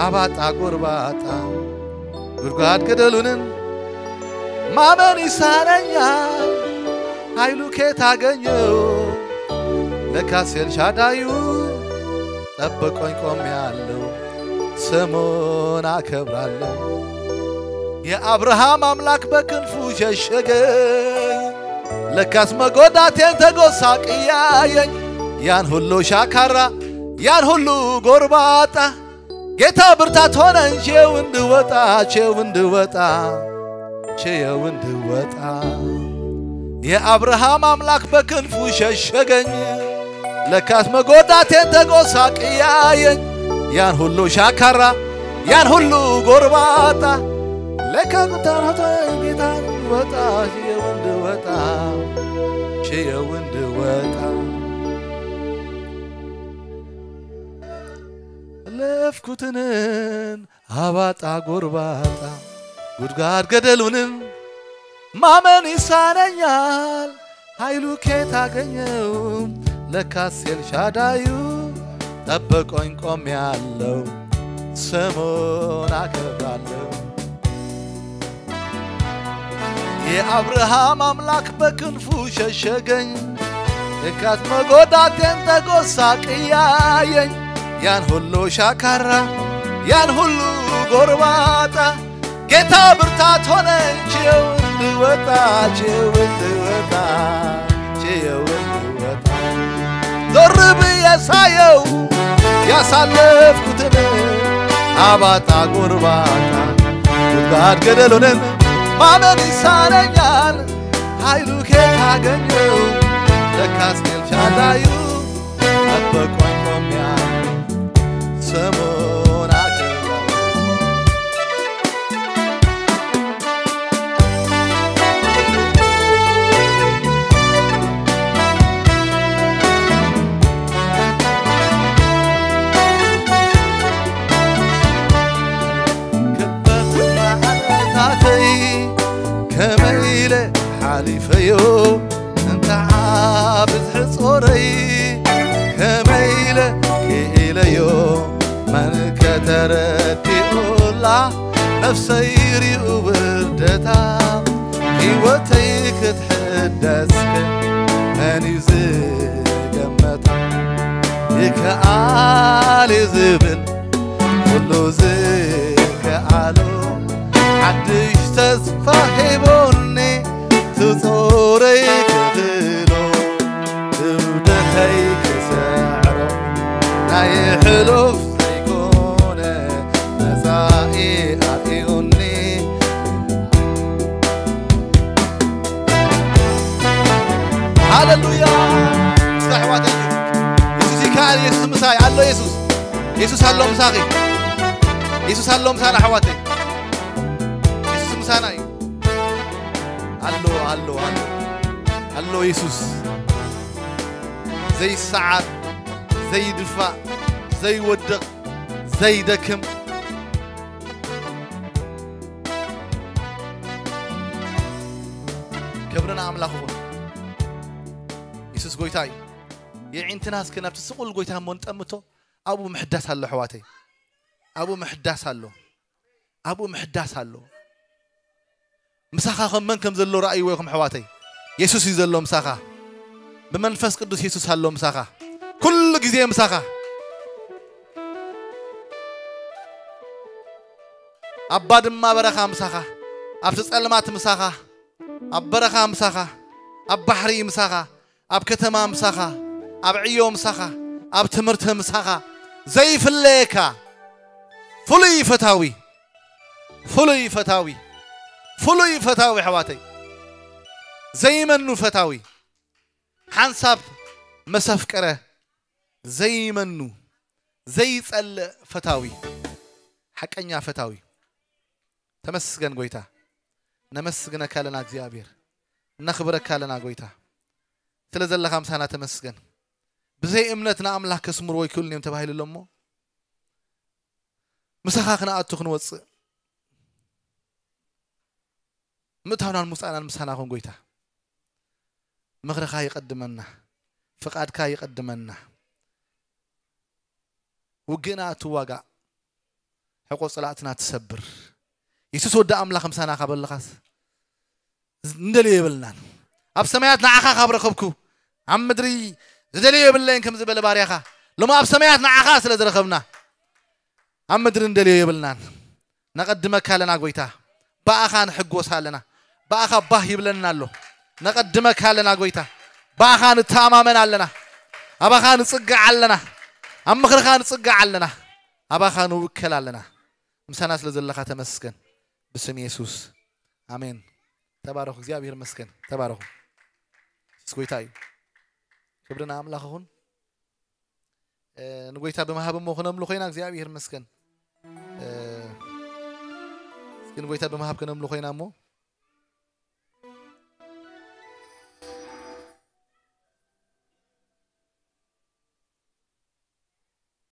አባጣ ጎርባጣ ጉድጓድ ገደሉንን ማመን ይሳነኛል። ኃይሉ ኬት አገኘው? ለካስ ኤልሻዳዩ ጠብቆኝ ቆሜያለሁ፣ ስሙን አከብራለሁ። የአብርሃም አምላክ በክንፉ ሸሸገኝ። ለካስ መጎዳቴን ተጎሳቅያየኝ። ያን ሁሉ ሻካራ፣ ያን ሁሉ ጎርባጣ ጌታ ብርታት ሆነኝ። ችየው እንድወጣ፣ ችየው እንድወጣ፣ ችየው እንድወጣ። የአብርሃም አምላክ በክንፉ ሸሸገኝ። ለካስ መጎዳቴን ተጎሳቅያየኝ። ያን ሁሉ ሻካራ፣ ያን ሁሉ ጎርባጣ ለካ ቁጣራታ ጌታ እንድወጣ፣ ችየው እንድወጣ፣ ችየው እንድወጣ። ለፍኩትንን አባጣ ጎርባጣ ጉድጓድ ገደሉንም ማመን ይሳነኛል። ኃይሉ ኬት አገኘው? ለካስ ኤልሻዳዩ ጠበቆኝ ቆሜያለሁ፣ ስሙን አከብራለሁ። የአብርሃም አምላክ በክንፉ ሸሸገኝ። ለካስ መጎዳቴን ተጎሳቅያየኝ። ያን ሁሉ ሻካራ፣ ያን ሁሉ ጎርባጣ ጌታ ብርታት ሆነኝ። ችየው እንድወጣ፣ ችየው እንድወጣ፣ ችየው እንድወጣ። ዞር ብዬ ሳየው ያሳለፍኩትን አባጣ ጎርባጣ ጉድጓድ ገደሉንን ማመን ይሳነኛል። ኃይሉ ኬት አገኘው? ለካስ ኤልሻዳዩ ጠበቆኝ ቆሜያለሁ፣ ስሙን አከብራለሁ። ከበድቲ መዓልታተይ ከመይ ኢለ ሓሊፈዮ፣ እንተ ብዝሒ ጾረይ ከመይ ኢለ ክኢለዮ፣ መን ከተረዲኡላ ነፍሰይ ሪኡ ውርደታ፣ ህይወተይ ክትሕደስ መን እዩ ዝገመታ? ይከኣል እዩ ዝብል ኩሉ ዝከኣሎ፣ ሓድሽ ተስፋ ሂቦኒ ትጾረይ ክኽሎ፣ ክብደተይ ክስዕሮ፣ ናይ ሕሉፍ ዘይኮነ መጻኢ ኣርእዩኒ። ሃሌሉያ። እስከ ኣሕዋተይ፣ የሱስ ይከኣል፣ የሱስ ምሳይ ኣሎ። የሱስ፣ የሱስ ኣሎ ምሳኺ። የሱስ ኣሎ ምሳና ኣሕዋተይ። የሱስ ምሳና እዩ። ኣሎ፣ ኣሎ፣ ኣሎ። ኣሎ የሱስ። ዘይሰዓር፣ ዘይድፋእ፣ ዘይወድቕ፣ ዘይደክም። ክብሪ ንኣምላኽ ይኹን። የሱስ ጎይታ እዩ። የዒንትና እስከ ናብቲ ስቑል ጎይታ እሞ ንጠምቶ። ኣብኡ ምሕዳስ ኣሎ ኣሕዋተይ። ኣብኡ ምሕዳስ ኣሎ። ኣብኡ ምሕዳስ ኣሎ። ምሳኻ ከም መን ከም ዘሎ ረኣይዎ ኢኹም ኣሕዋተይ። የሱስ እዩ ዘሎ ምሳኻ። ብመንፈስ ቅዱስ የሱስ ኣሎ ምሳኻ። ኩሉ ግዜ ምሳኻ። ኣብ ባድማ በረኻ ምሳኻ፣ ኣብቲ ጸልማት ምሳኻ፣ ኣብ በረኻ ምሳኻ፣ ኣብ ባሕሪ ምሳኻ፣ ኣብ ከተማ ምሳኻ፣ ኣብ ዕዮ ምሳኻ፣ ኣብ ትምህርቲ ምሳኻ ዘይፍለየካ ፍሉይ ፈታዊ፣ ፍሉይ ፈታዊ፣ ፍሉይ ፈታዊ ኣሕዋተይ፣ ዘይመኑ ፈታዊ፣ ሓንሳብ መሰፍቀረ ዘይመኑ ዘይጸልእ ፈታዊ፣ ሓቀኛ ፈታዊ። ተመስገን ጎይታ። ነመስግነካ ኣለና እግዚኣብሔር። ነኽብረካ ኣለና ጎይታ። ስለ ዘለኻ ምሳና ተመስገን። ብዘይ እምነት ንኣምላኽ ከስምርዎ ኣይክእሉን እዮም ተባሂሉ ኣሎ እሞ፣ ምሳኻ ክንኣቱ ክንወጽእ፣ ምእታውናን ምውጻእናን ምሳና ኹን ጎይታ። ምኽርኻ ይቐድመና፣ ፍቓድካ ይቐድመና። ውግእና እትዋጋእ፣ ሕቆ ጽላእትና ትሰብር። የሱስ ወዲ ኣምላኽ ምሳና ካብ ኣለኻስ እንደልዮ የብልናን። ኣብ ሰማያት ንዓኻ ካብ ረኸብኩ፣ ኣብ ምድሪ ዝደልዮ የብለይን ከም ዝበለ ባርያኻ፣ ሎሚ ኣብ ሰማያት ንዓኻ ስለ ዝረኸብና፣ ኣብ ምድሪ እንደልዮ የብልናን። ነቐድመካ ኣለና ጎይታ፣ ብኣኻ ንሕጎስ ኣለና። ብኣኻ ባህ ይብለና ኣሎ። ነቐድመካ ኣለና ጎይታ፣ ብኣኻ ንተኣማመን ኣለና። ኣባኻ ንጽጋዕ ኣለና። ኣብ ምኽርኻ ንጽጋዕ ኣለና። ኣባኻ ንውከል ኣለና። ምሳና ስለ ዘለኻ ተመስገን። ብስም የሱስ ኣሜን። ተባረኹ። እግዚኣብሔር ይመስገን። ተባረኹ። የሱስ ጎይታ እዩ። ክብሪ ንኣምላኽ ይኹን። እ፣ ንጎይታ ብምሃብ እሞ ክነምልኾ ኢና። እግዚኣብሔር ይመስገን። እ፣ እስኪ ንጎይታ ብምሃብ ክነምልኾ ኢና እሞ